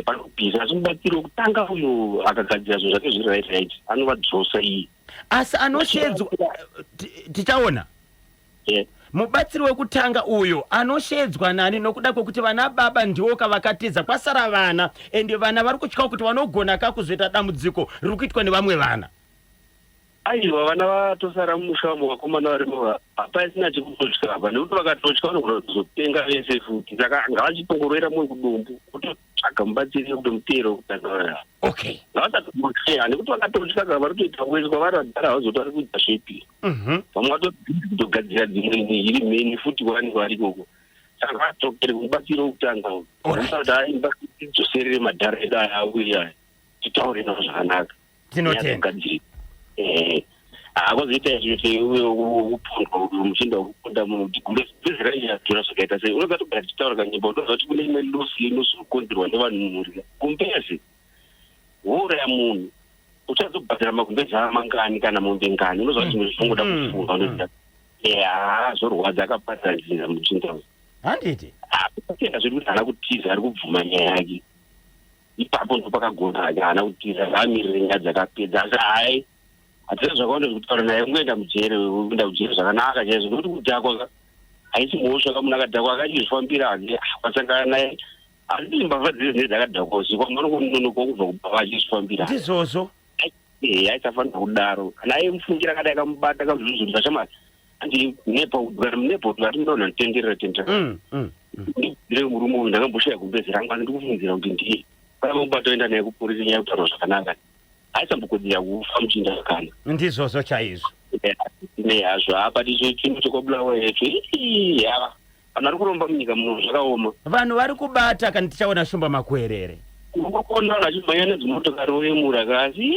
Pari kupisa, asi mubatsiri wekutanga uyu akagadzira zvinhu zvake zviri right, anovadzosa iyi. Asi anoshedzwa, tichaona. Mubatsiri wekutanga uyu anoshedzwa nani, nokuda kwekuti vana baba ndiwoka vakatiza, kwasara vana, ende vana vari kutyawo kuti vanogona ka kuzoita dambudziko riri kuitwa nevamwe vana. Aiwa, vana vatosara mumusha wamo, vakomana varimo, hapaisina chekutotya apa, nekuti vakatotya vanogona kuzopenga vese futi. Saka ngavachitongoroera mwoyo kudumbu, kutotsvaga mubatsiri wekutomuteera wekutanga. Ngavasatotya, nekuti vakatotya ka vari kutoita wese kwavari vadhara, havazoti vari kuita zvipi. Vamwe vatobhizi kutogadzira dzimwe iri mheni futi kwavanenge vari ikoko. Saka ngavadzokere kumubatsiri wekutanga kuti aimba tidzoserere madhara edu aya auya aya, titaure navo zvakanaka. Tinotenda. Hakozoita izvo kupondwa, muchinda wekuponda munhu kuti gumbezi rainyadhura zvakaita sei. Unoza togara tichitaura, Kanyemba, unoza kuti kune imwe loss inozokonzerwa nevanhu mumhuri. Gumbezi wouraya munhu, uchazobhadhara magumbezi aya mangani kana mombe ngani? Unoza kuti zvimwe zvinongoda kufunga, unoziva. Ha, zvorwadza, akabhadhara nzinza muchinda uyu. Handiti? Tenda zviri kuti haana kutiza, ari kubvuma nyaya yake ipapo, ndopakagona hake. Haana kutiza, ngaamirire nyaya dzakapedza. Asi hai, hatina zvakawanda zvekutaura naye, kungoenda mujere, kuenda kujere zvakanaka chaizvo, nekuti kudhakwa ka haisi mhosva ka. Munhu akadhakwa akachizvifambira hake, wasangana naye, asi mbavha dziri dzine dzakadhakwa usiku, vamwe vanokunonoka kubva kubava achizvifambira. Ndizvozvo. Aisafanira kudaro. Kana aimufungira akadai, akamubata kamuzvuzvurisa, shamwari, andi nepa kana munepa kuti vati munoona nditenderera tendera. Ndire murume uyu, ndakamboshaya gumbezi rangu, asi ndikufungidzira kuti ndiye vakamubata, oenda naye kupolisi, nyaya yekutaurwa zvakanaka. Aisambokodzera kufa muchinda kana. Ndizvozvo chaizvo. Nehazvo apa ticho chinhu chekwabulawayo yacho yava vanhu vari kuromba munyika muno, zvakaoma. Vanhu vari kubata kana tichaona Shumba Makwerere. Unokona vanhu vachimhanya nedzimotokari oyemura kasi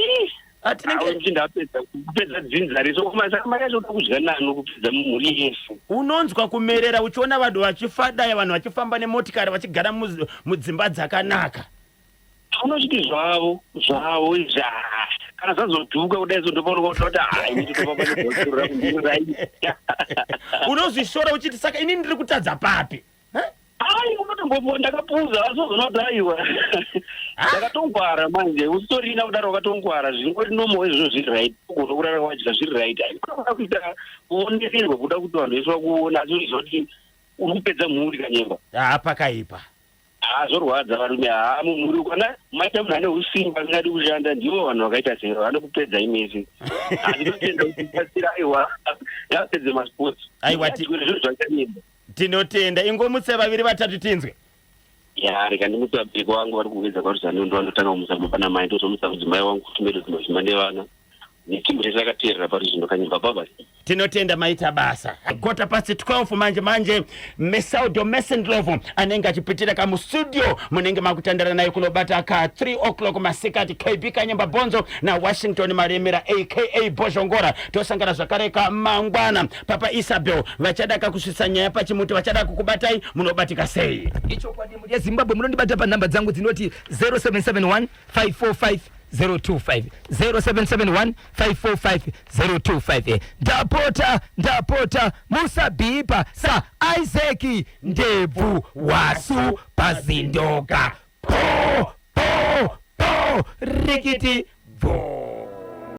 Atinenge muchinda apedza kupedza dzinza rese, saka mari yacho uda kudya nani, kupedza mhuri yese? Unonzwa kumerera uchiona vanhu vachifadaya, vanhu vachifamba nemotikari, vachigara mudzimba dzakanaka. Unosviti zvavo zvavo izvi, ah, kana zvazodhuka kudai so ndopaunonga kuti hai, nditofamba nebhotoro rangu, ndiri right. Unozvishora uchiti, saka inini ndiri kutadza papi? Ai, unotombombo ndakapuza, asi uzoona kuti aiwa, ndakatongwara manje. Usitorina kudaro, wakatongwara, zvingori nomo izvozvo, zviri right, ugona kurara wadya, zviri right. Haikona kuita kuonererwa, kuda kuti vanhu vese vakuona, asi uchiziva kuti uri kupedza mhuri, Kanyemba. Haa, pakaipa. Haa, zvorwadza varume. Haa, mumhuri kana maita munhu ane usimba asingadi kushanda, ndivo vanhu vakaita sero vanokupedza imese. Handinotenda kuti batsira, aiwa, ngapedze masports. Aiwa, zvinhu zvakanyemba. Tinotenda, ingomutse vaviri vatatu tinzwe. Ya, rega ndimutse vabereki vangu vari kuwedza kwaruzano, ndo vanotanga kumutsa baba namai, ndozomutsa mudzimai wangu kutumeredzi mazvima nevana. Netimu rese rakateerera pari zvino kanyimba baba. Tinotenda maita basa. 12:15 manje manje Mesaudo Mesendlovu anenge achipitira kamustudio munenge makutandara naye kunobata ka 3 o'clock masikati. KB Kanyemba Bonzo na Washington Maremera aka Bozhongora. Tosangana zvakare ka mangwana. Papa Isabel vachada kakusvitsa nyaya pachimuti, vachada kukubatai, munobatika sei? Ichokwadi mhuri yeZimbabwe, munondibata panhamba dzangu dzinoti 0771 545 025, 0771 545 025. Ndapota, ndapota, musabhipa sa Isaac Ndebvu wasu pazindoga po po po rikiti bvo.